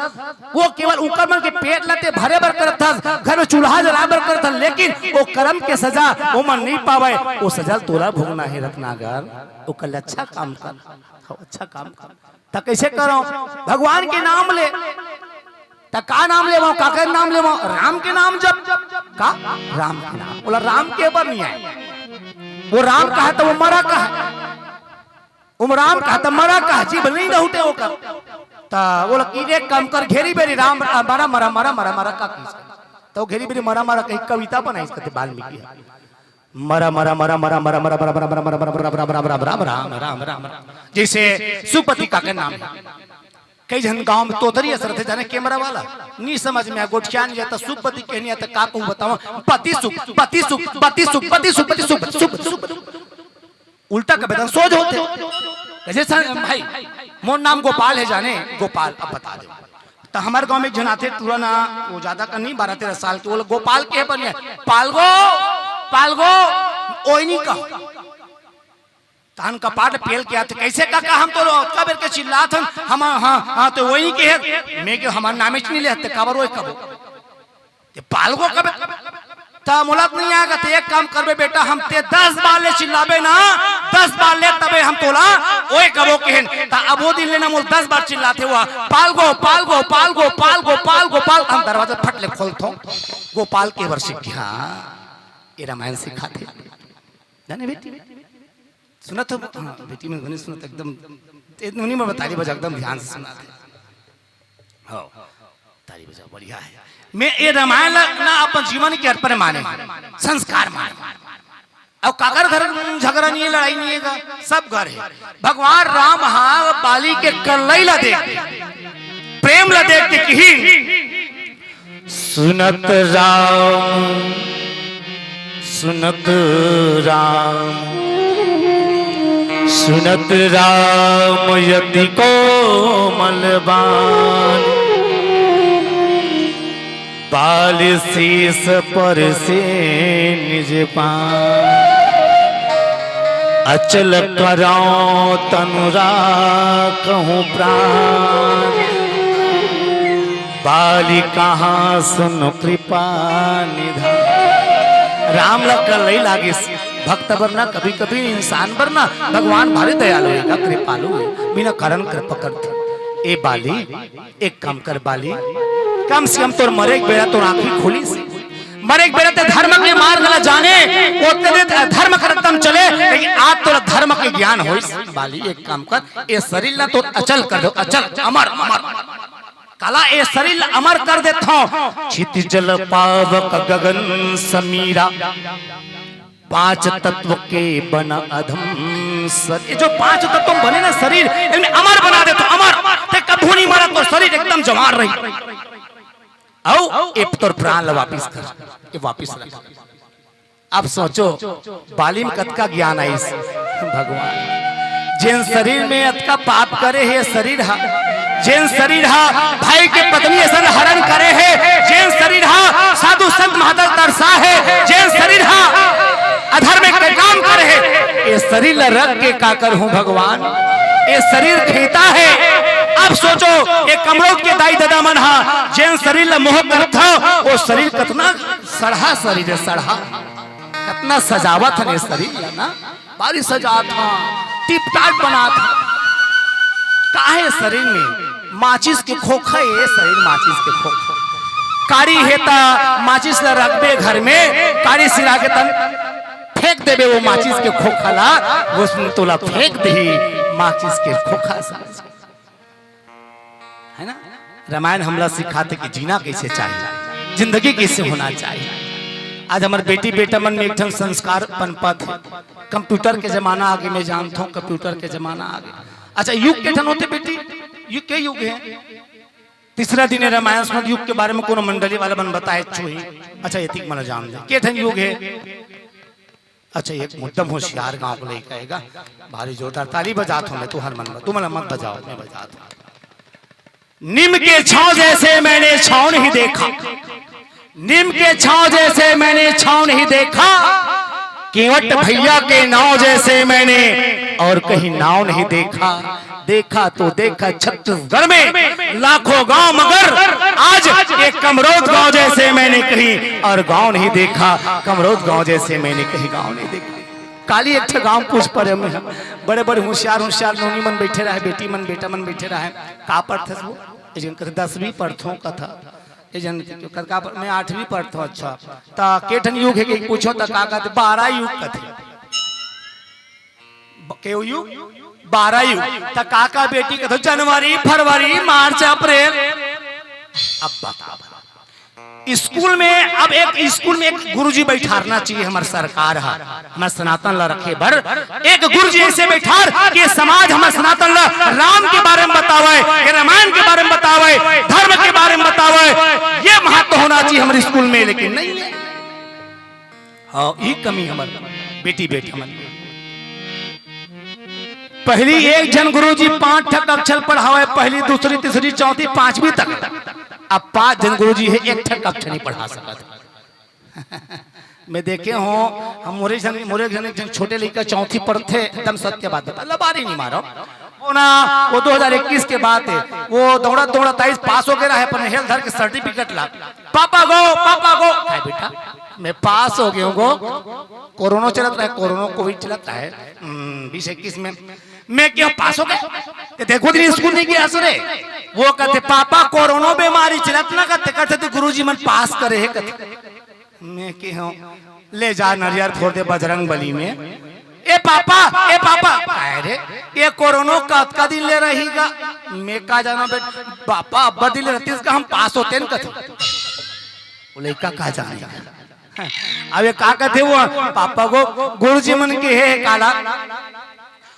वो केवल उकर मन के पेट ला ते भरे बर करत हस, घर में चूल्हा जलाए बर करत हस, लेकिन वो करम के सजा वो मन नहीं पावय, वो सजा तोला भोगना हे रत्नागर, ओकर ले अच्छा काम कर, हाँ, अच्छा काम कर।" त कइसे करंव? भगवान के नाम ले। त का नाम लेवंव? काकर नाम लेवंव? राम के नाम जप। का? राम के नाम। बोला, राम के बर नहीं आय। वो राम कहा त वो मरा कहा। वो राम कहा त मरा कहा। जीभ नहीं रहूटे ओकर। त बोला कि एक काम कर, घेरी बेरी राम, आ, मरा, मरा, मरा, मरा, मरा का कहिस? त वो घेरी बेरी मरा, मरा कही कविता बनाइस कथे वाल्मीकि ह। मरा, मरा, मरा, मरा, मरा, राम, राम, राम, राम, राम, राम, राम, राम, राम, राम, राम। जइसे सुखपति काकर नाम हे। कई झन गांव में तोतरी अस रथे, जाने कैमरा वाला, नी समझ में आ, गोठियान या त सुखपति कहनी या त का कहूं बतावंव, पति सुख, पति सुख, पति सुख, पति सुख, पति सुख, पति सुख, पति सुख। उल्टा कबे तन सोच होथे। जइसे भाई, मोर नाम गोपाल हे जाने, गोपाल, अब बता दे। त हमर गांव में एक झन आथे टूरा ना, वो जादा का नहीं, बारह तेरह साल के, वो गोपाल के बने, "पालगो, पालगो", ओई नहीं कहा। अन्न कपाट पेल के आथे, "कइसे काका, हम तो ओतका बेर के चिल्लात हन, हम, हाँ, हाँ, तो वही के हे।" मैं के, "हमर नामेच नइ लेहत, काबर ओए कबो?" ते पालगो कबे, त मोला त नइ आय गा, ते एक काम करबे बेटा, हम ते दस बार ले चिल्लाबे ना, दस बार ले तबे हम तोला ओए कबो केहेन। त अब ओ दिन ले ना मोला दस बार चिल्लाथे हुआ, "पालगो, पालगो, पालगो।" हम दरवाजा फट ले खोलथों, गोपाल के बर सीख गे। हाँ, ये रामायण सिखाथे। जाने बेटी, सुनत हो? हाँ, बेटी मन बने सुनत एकदम, ए, नोनी मन ताली बजा, एकदम ध्यान से सुनत हे। हाँ, ताली बजा, बढ़िया हे। मैं ये रामायण ला ना अपन जीवन के अर्पण माने, संस्कार माने। अउ काकर घर झगड़ा नइ हे, लड़ाई नइ हे गा, सब घर हे। भगवान राम हा बाली के कल्लई ला देख, प्रेम ला देख के किहिन, सुनत राम, सुनत राम, सुनत राम यति कोमल बान। बाल शीस पर से निज पान। अचल करौं तनु राखहु प्राण। बाली कहा सुन कृपा निधान। राम ला कल्लई लागिस। भक्त बर ना, कभी-कभी इंसान बर ना भगवान भारी दयालु हे, कृपालु हे, बिना कारण कृपा करथे। ए बाली, एक काम कर बाली, कम से कम तोर मरे के बेरा तोर आँखी खुलिस। मरे के बेरा ते धर्म के मार्ग ला जाने, ओतने दिन धर्म के रत्तम चले, लेकिन आज तोला धर्म के ज्ञान होइस। बाली, एक काम कर, ए शरीर ला तोर अचल कर दे, अचल, अमर, अमर। काला ए शरीर ला अमर कर देथों। क्षिति जल पावक गगन समीरा, पांच तत्व के बना अधम शरीर। ये जो पांच तत्व बने ना शरीर, इनमें अमर बना देथों, अमर। ते कभू नइ मरस, तोर शरीर एकदम जवान रही। अउ ए तोर प्राण ला वापिस कर, ये वापिस रख। अब सोचो, बाली म कतका ज्ञान आइस। भगवान, जेन शरीर में अतका पाप करे हे शरीर हा, जेन शरीर हा भाई के पत्नी असन हरण करे हे, जेन शरीर हा साधु संत महात्मा तरसा हे, जेन शरीर हा अधर्म के काम करे हे, ए शरीर ला रख के का करहूं भगवान? ए शरीर खेंता हे। अब सोचो, ए कमरौद के दाई ददा मन हा जेन शरीर ला मोह करथव, ओ शरीर कतना सड़हा शरीर हे, सड़हा। कतना सजावत हन ए शरीर ला ना, भारी सजात हन, टिप टाप बनात हन। काहे शरीर में माचिस के खोखा, ए शरीर माचिस के खोखा। काड़ी हे त माचिस ला रखबे घर में, काड़ी सिरा के तन फेंक देबे वो माचिस के खोखा ला, वो तोला फेंक देही माचिस के खोखा सा। है ना? रामायण हमला सिखाथे कि जीना कइसे चाहिए, जिंदगी कइसे होना चाहिए। आज हमर बेटी बेटा मन में एक ठन संस्कार पनपत हे। कंप्यूटर के जमाना आगे, मैं जानथों, कंप्यूटर के जमाना आगे। अच्छा, युग के ठन होथे बेटी, युग के युग हे? तीसरा दिन रामायण सुनत, युग के बारे में कोनो मंडली वाला मन बताए छुही। अच्छा, एतिक मन जान दे। के ठन युग हे? अच्छा, एक एकदम होशियार गांव के लइका हे गा, भारी जोरदार ताली बजात हूं मैं, तुंहर मन बर, तुमन मत बजाओ, मैं बजात हूं। नीम के छांव जैसे मैंने छांव नहीं देखा, नीम के छांव जैसे मैंने छांव नहीं देखा, केवट भैया के नाव जैसे मैंने और कहीं नाव नहीं देखा। देखा तो देखा छत्तीसगढ़ में लाखों गांव, मगर आज एक कमरौद गांव जैसे मैंने कहीं और गांव नहीं देखा, कमरौद गांव जैसे मैंने कहीं गांव नहीं देखा। काली एक ठे गांव पूछ परे में, बड़े बड़े होशियार होशियार नोनी मन बैठे रहे, बेटी मन बेटा मन बैठे रहे। का पढ़थस वो? ए जन कथे दसवीं पढ़थों कथा, ए जन कथे का पढ़-, मैं आठवीं पढ़थों। अच्छा, त के ठन युग हे कि पूछों त का कथे? बारह युग कथे। ब-, के युग? बारह युग। त का का बेटी कथे? जनवरी, फरवरी, मार्च, अप्रैल। अब बता, स्कूल में, अब एक स्कूल में एक गुरुजी बैठारना चाहिए, हमर सरकार हा, हमर सनातन ला रखे बर एक गुरुजी ऐसे बैठार के समाज हमर सनातन ला राम के बारे में बतावे, के रामायण के बारे में बतावे, धर्म के बारे में बतावे। ये महत्व होना चाहिए हमर स्कूल में, लेकिन नहीं है। हाँ, ई कमी हमर बेटी बेटा मन। पहली एक झन गुरुजी पांच ठक अक्षर पढ़ावे, पहली, दूसरी, तीसरी, चौथी, पांचवी तक। अब पांच झन गुरुजी हे, एक ठक अक्षर नहीं पढ़ा सकत। मैं देखे हों, हम मोरे झन, मोरे झन एक झन छोटे लइका चौथी पढ़थे, एकदम सत्य बात बता, लबारी नहीं मारो। वो ना, वो दो हज़ार इक्कीस के बात हे, वो दौड़त दौड़त आइस, पास हो गे रहे, अपन हेल धर के सर्टिफिकेट ला, "पापा गो, पापा गो।" "काय बेटा?" "मैं पास हो गे हों गो।" कोरोना चलत रहे, कोरोना कोविड चलत रहे, हम्म, बीस इक्कीस में। मैं केहेंव, "पास हो गे?" "ते देखो दिन स्कूल नहीं गे हस रे।" वो कथे, "पापा, कोरोना बीमारी चलत ना," कथे, कथे, "तो गुरुजी मन पास करे हे," कथे। मैं केहेंव, "ले जा नरियर फोर दे बजरंग बली में।" "ए पापा, ए पापा।" "काय रे?" "ये कोरोना कतका दिन ले रही गा?" "मैं का जानों बेटा।" "पापा, अब्बड़ दिन ले रहतिस गा, हम पास होतेन," कथे। वो लइका का जाने। अब ये का कथे वो, "पापा गो, गुरुजी मन केहे हे काला,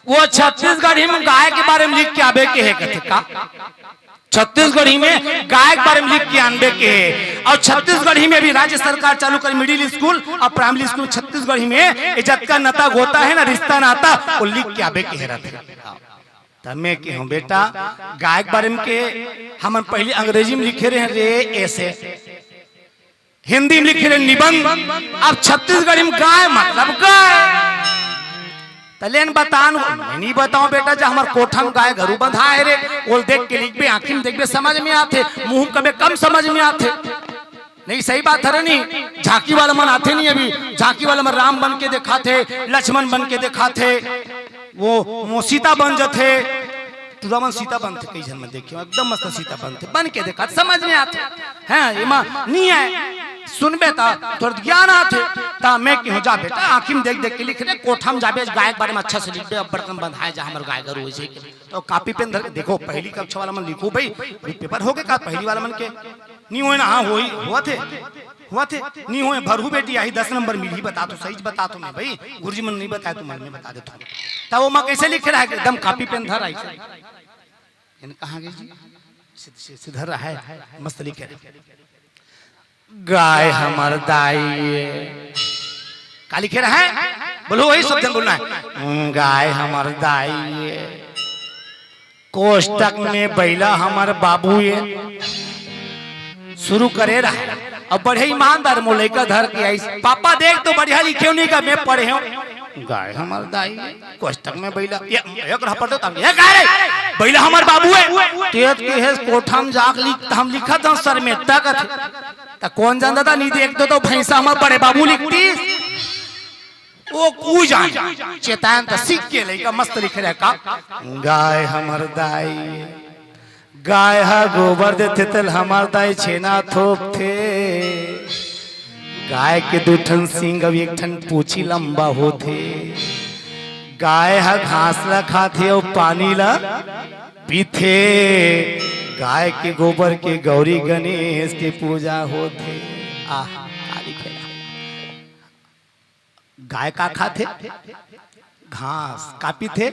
वो छत्तीसगढ़ी में गाय के बारे में लिख के आबे केहे," कथे। "का?" "छत्तीसगढ़ी में गाय के बारे में लिख के आनबे केहे, अउ छत्तीसगढ़ी में भी राज्य सरकार चालू करे मिडिल स्कूल अउ प्राइमरी स्कूल छत्तीसगढ़ी में, ये जतका नता गोता हे ना, रिश्ता नाता, वो लिख के आबे केहे रथे।" त मैं केहेंव, "बेटा, गाय के बारे में केहे, हमन पहिली अंग्रेजी में लिखे रहेन रे, ऐसे।" हिंदी में लिखे रहे निबंध, अब छत्तीसगढ़ी में गाय मतलब गाय। त लेन बतान, मैं नहीं बताओं बेटा, जा हमर कोठा में गाय गरू बंधाय हे रे, ओला देख के लिखबे, आँखी में देखबे, समझ में आथे, मुँह में कबे कम समझ में आथे। नहीं, सही बात हरे नहीं, झांकी वाला मन आथे नहीं अभी, झांकी वाला मन राम बन के देखाथे, लक्ष्मण बन के देखाथे, वो, वो सीता बन जथे, टुरा मन सीता बनथे, कई झन मन देखे, एकदम मस्त सीता बनथे, बन के देखा, समझ में आथे। हैं, एमा नहीं आय, सुनबे त तोर ज्ञान आथे। त मैं केहेंव, "जा बेटा, आँखी में देख देख के लिख रे, कोठा में जाबे, गाय के बारे में अच्छा से लिखबे, अब्बड़ कन बंधाय जा हमर गाय गरू होइसे।" त कॉपी पेन धर के देखो, पहिली कक्षा वाला मन लिखो भाई, अभी पेपर हो गे का पहिली वाला मन के? नहीं होय ना, हाँ होई, होवत हे। होवत हे, नहीं होय, भरहू बेटी आही, दस नंबर मिलही, बताथों, सही बताथों मैं भाई, गुरुजी मन नहीं बताय, तुमन मैं बता देथों। त वो माँ कैसे लिखे रहा है, एकदम कॉपी पेन धर आई। एन कहाँ गे जी? सिध-, सिध-, सिधर रहा है, मस्त लिखे रहा है। गाय हमर दाई ए। का लिखे रहा है? बोलो, वही सब जन बोलना है। हम्म, गाय हमर दाई ए। कोष्टक में बैला हमर बाबू ए। शुरू करे रहा। अब बड़े ईमानदार मोर लइका धर के आइस, "पापा देख तो बढ़िया लिखे हो नहीं का, मैं पढ़े हूँ।" गाय हमर दाई ए, कोष्टक में बैला, ये, एक रहा पढ़ दो तब, ये गाय रे, बैला हमर बाबू ए। तेज के हे कोठा में जाके लिख, त हम लिखत हन सर में तक। त कौन जानता था, नहीं देख दो तो भैंसा हमर बड़े बाबू लिखती। वो कू जान, चेतायन त सीख के लइका मस्त लिखे रहे का। गाय हमर दाई, गाय ह गोबर देथे तेल हमर दाई छेना थोपथे। गाय के दू ठन सींग अउ एक ठन पूछी लंबा होथे। गाय ह घास ल खाथे अउ पानी ल पीथे। गाय के गोबर के गौरी गणेश के पूजा होथे। आहा, का लिखे हे। गाय का खाथे? घास। का पीथे?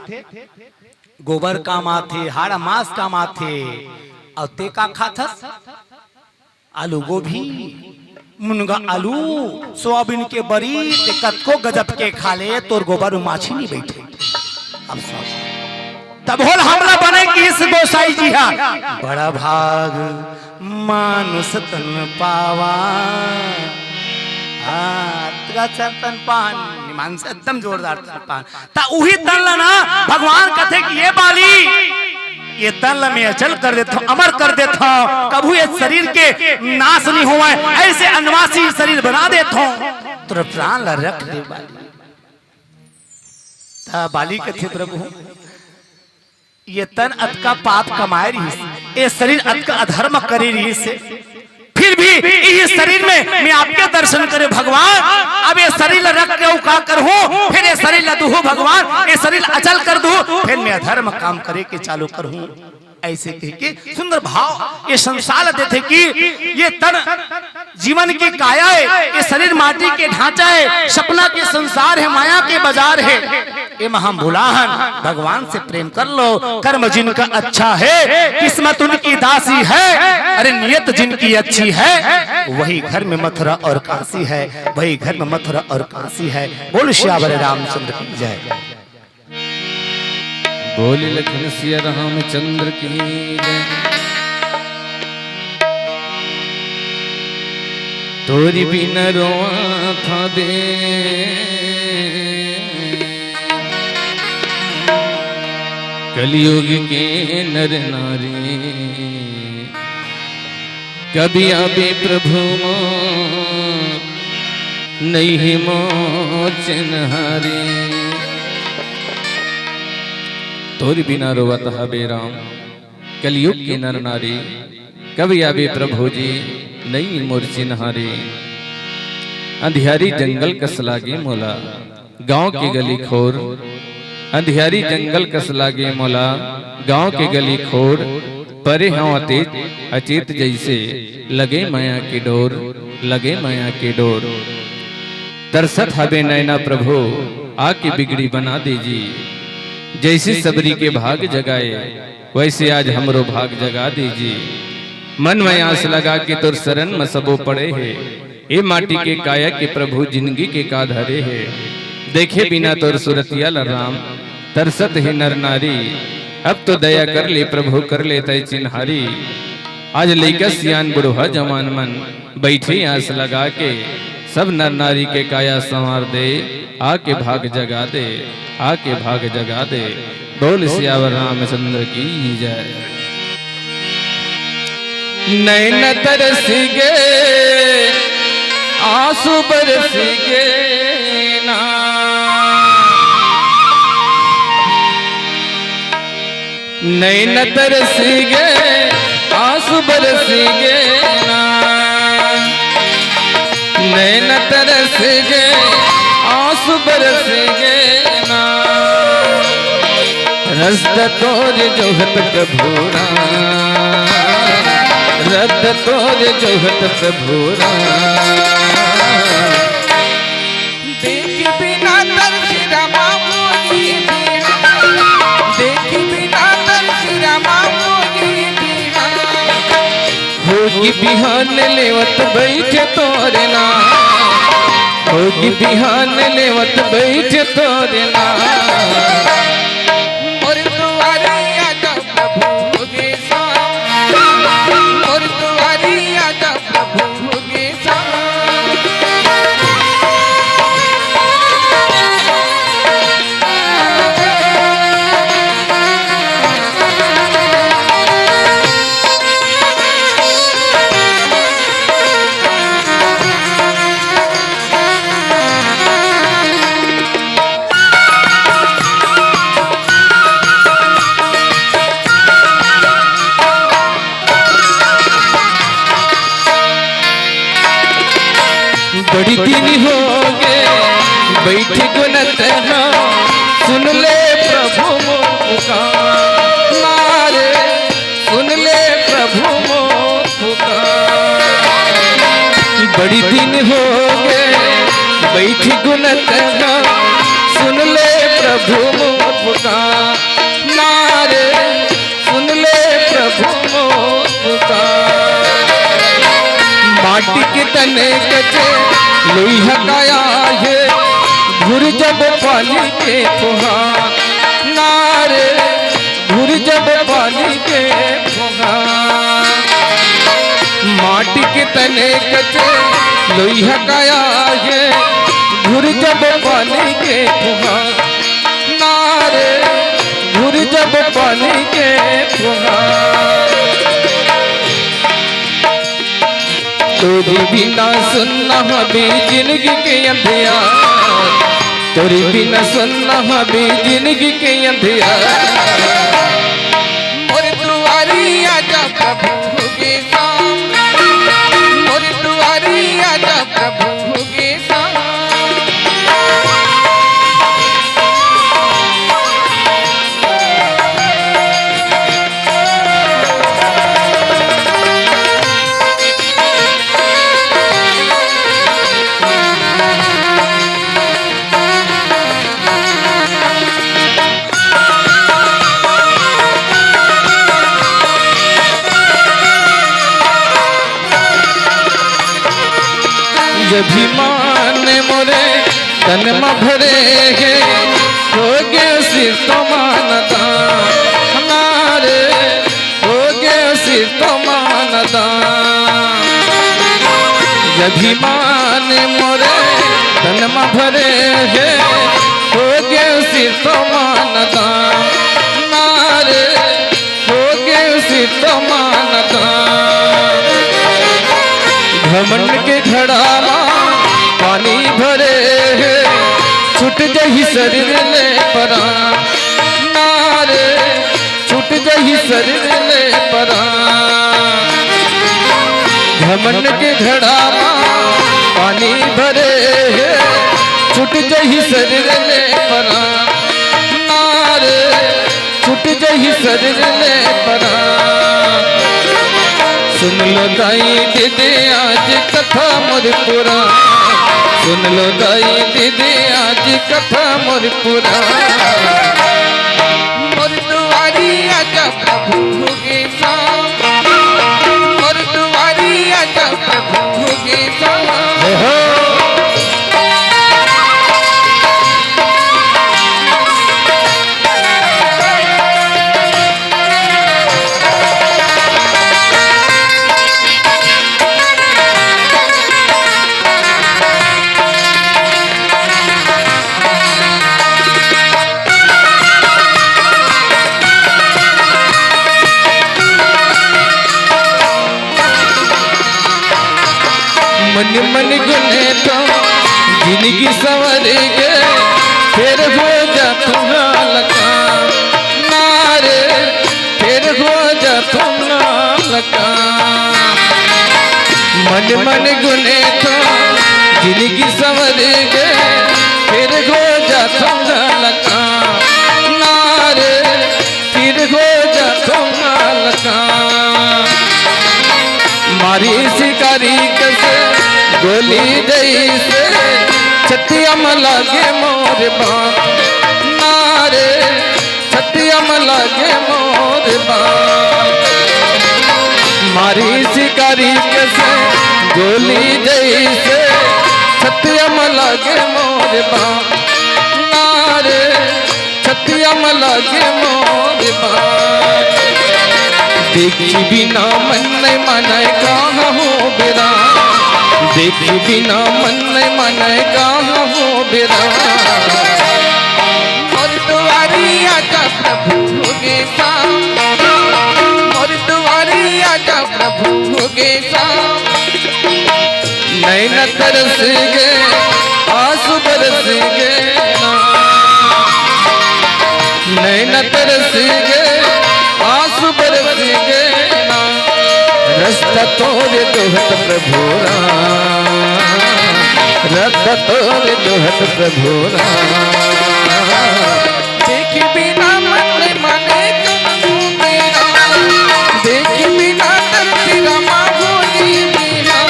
गोबर काम आथे, हाड़ मांस काम आथे। अउ ते का खाथस? आलू गोभी, मुनगा आलू, सोयाबीन के बरी, ते कतको गजब के खा ले, तोर गोबर में माछी नहीं बैठे। अब सोच, तब होल हमला बने किहिस गोसाई जी हा, बड़ा भाग मानुष तन पावा। हाँ, तेरा चर तन पान, मानुष एकदम जोरदार तन पान। त उही तन ला ना भगवान कथे कि ये बाली, ये तन ला मैं अचल कर देथों, अमर कर देथों, कभू ये शरीर के नाश नहीं होवय, ऐसे अनवासी शरीर बना देथों, तोर प्राण ला रख ले बाली। त बाली कथे, प्रभु, ये तन अतका पाप कमाए रहिस, ये शरीर अतका अधर्म करे रहिस, फिर भी ये शरीर में मैं आपके दर्शन करे भगवान, अब ये शरीर ला रख के अउ का करहूं, फिर ये शरीर ला दूहूं भगवान, ये शरीर अचल कर दूहूं, फिर मैं अधर्म काम करे के चालू करहूं। ऐसे कह के सुंदर भाव ये संसार ला देथे कि ये तन जीवन की काया है, ये शरीर माटी के ढांचा है, सपना के संसार है, माया के बाजार है। ये महाभुलाहन भगवान से प्रेम कर लो। कर्म जिनका अच्छा है, किस्मत उनकी दासी है। अरे नियत जिनकी अच्छी है, वही घर में मथुरा और काशी है, वही घर में मथुरा और काशी है। बोल सियावर रामचंद्र की जय। बोल लखन सिया रामचंद्र की जय। तोरी बिना रोवत हाबे कलयुग के नर नारी। कब आबे प्रभु मोर, नइ हे मोर चिन्हारी। तोरी बिना रोवत हाबे राम, कलयुग के नर नारी। कब आबे प्रभु जी, नइ हे मोर चिन्हारी। अंधियारी जंगल कस लागे मोला, गांव के गली खोर। अंधियारी जंगल कस लागे मोला, गांव के गली खोर। परे हंव अतेत अचेत जइसे, लगे मया के डोर, लगे मया के डोर। तरसत हाबे नैना प्रभु, आके बिगड़ी बना दे जी। जइसे सबरी के भाग जगाए, वइसे आज हमरो भाग जगा दे जी। मन में आस लगा के तोर सरन म सबो पड़े हे। ए माटी के काया के प्रभु जिनगी के का धरे हे। देखे बिना तोर सुरतिया ल राम, तरसत हे नर नारी। अब तो दया कर ले प्रभु, कर ले तय चिन्हारी। आज लइका सियान बुढ़वा जवान मन बइठे आस लगा के, सब नर नारी के काया संवार दे, आके भाग जगा दे, आके भाग जगा दे। बोल सियावर रामचंद्र की जय। नैन तरस गे, आंसू बरस गे ना। नैन तरस गे, आंसू बरस गे ना। नैन तरस गे, आंसू बरस गे ना। रस द तोर जोहत प्रभु राम, रस द तोर जोहत प्रभु राम। देख बिना तरस रामा मोरी बिहान, देख बिना तरस रामा मोरी बिहान। होगी बिहान लेवत बइठे तोर नाम, होगी बिहान लेवत बइठे तोर नाम। मोर दुआरी आजा प्रभु होगे साम, मोर दुआरी आजा प्रभु होगे साम। बड़ी दिन होगे बइठे गुनत हंव, सुन ले प्रभु मोर पुकार। सुन ले प्रभु मोर पुकार। बड़ी दिन होगे बइठे गुनत हंव, सुन ले प्रभु मोर पुकार। सुन ले प्रभु मोर पुकार। माटी के तने कचे लोइहा काया हे, घुर जब पानी के फुहार। नारे घुर जब पानी के फुहार। माटी के तने कचे लोइहा काया हे, घुर जब पानी के फुहार। नारे घुर जब पानी के फुहार। तोरी बिना सुन्ना हबे जिनगी के अंधियार, तोरी बिना सुन्ना हबे जिनगी के अंधियार। मोर दुआरी आजा प्रभु होगे साम, मोर दुआरी आजा प्रभु होगे साम। अभिमान मोरे तन म भरे हे, होगे सिर तो मानता नारे, होगे सिर तो मानता। अभिमान मोरे तन म भरे हे, हो गे सिर तो मानता नारे, हो गे सिर तो मानता। घमंड के घड़ा म पानी भरे हे, छूट जही शरीर ले परान नारे, छूट जही शरीर ले परान। घमंड के घड़ा म पानी भरे हे, छूट जही शरीर ले परान नारे, छूट जही शरीर ले परान। सुन लो दाई दीदी आज कथा मोर पुरान, सुन लो दाई दीदी आज कथा मोर पुरान। मोर दुआरी आजा प्रभु योगेशा, मोर दुआरी आजा प्रभु योगेशा। हे हो। मन मन गुने तो जिंदगी संवर गे, फेर हो जाथों हल्का नारे, फेर हो जाथों हल्का। मन मन गुने तो जिंदगी संवर गे, फेर हो जाथों हल्का नारे, फिर हो जाथों हल्का। मारी शिकारी कस गोली जैसे, छतिया म लागे मोर बाप नारे, छतिया म लागे मोर बाप। मारी शिकारी कस गोली जैसे, छतिया म लागे मोर बाप नारे, छतिया म लागे मोर बाप। देखी बिना मन नहीं माने कहाँ हो बेरा, देखी बिना मन नहीं माने कहाँ हो बेरा। मोर दुआरी आजा प्रभु योगेशा, मोर दुआरी आजा प्रभु योगेशा। नैन तरस गे, आंसू बरस गे ना। नैन तरस गे, आंसू बरस गे ना। रस्ता तोरे दोहत प्रभु राम, रस्ता तोरे दोहत प्रभु राम। देखी बिना मन माने कहूँ बेरा, देखी बिना धरती रमा होगी बिहान।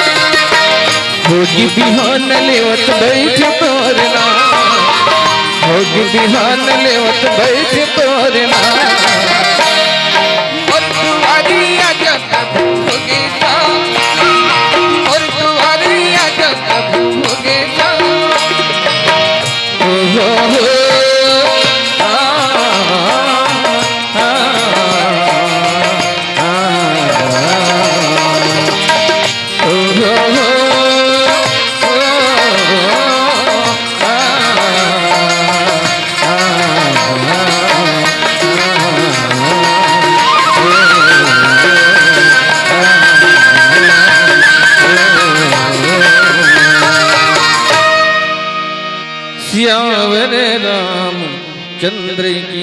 होगी बिहान लेवत बैठ तोर नाम, होगी बिहान लेवत बैठ तोर नाम। मोर दुआरी आजा प्रभु योगेशा, मोर दुआरी आजा प्रभु योगेशा। सियावर रामचंद्र की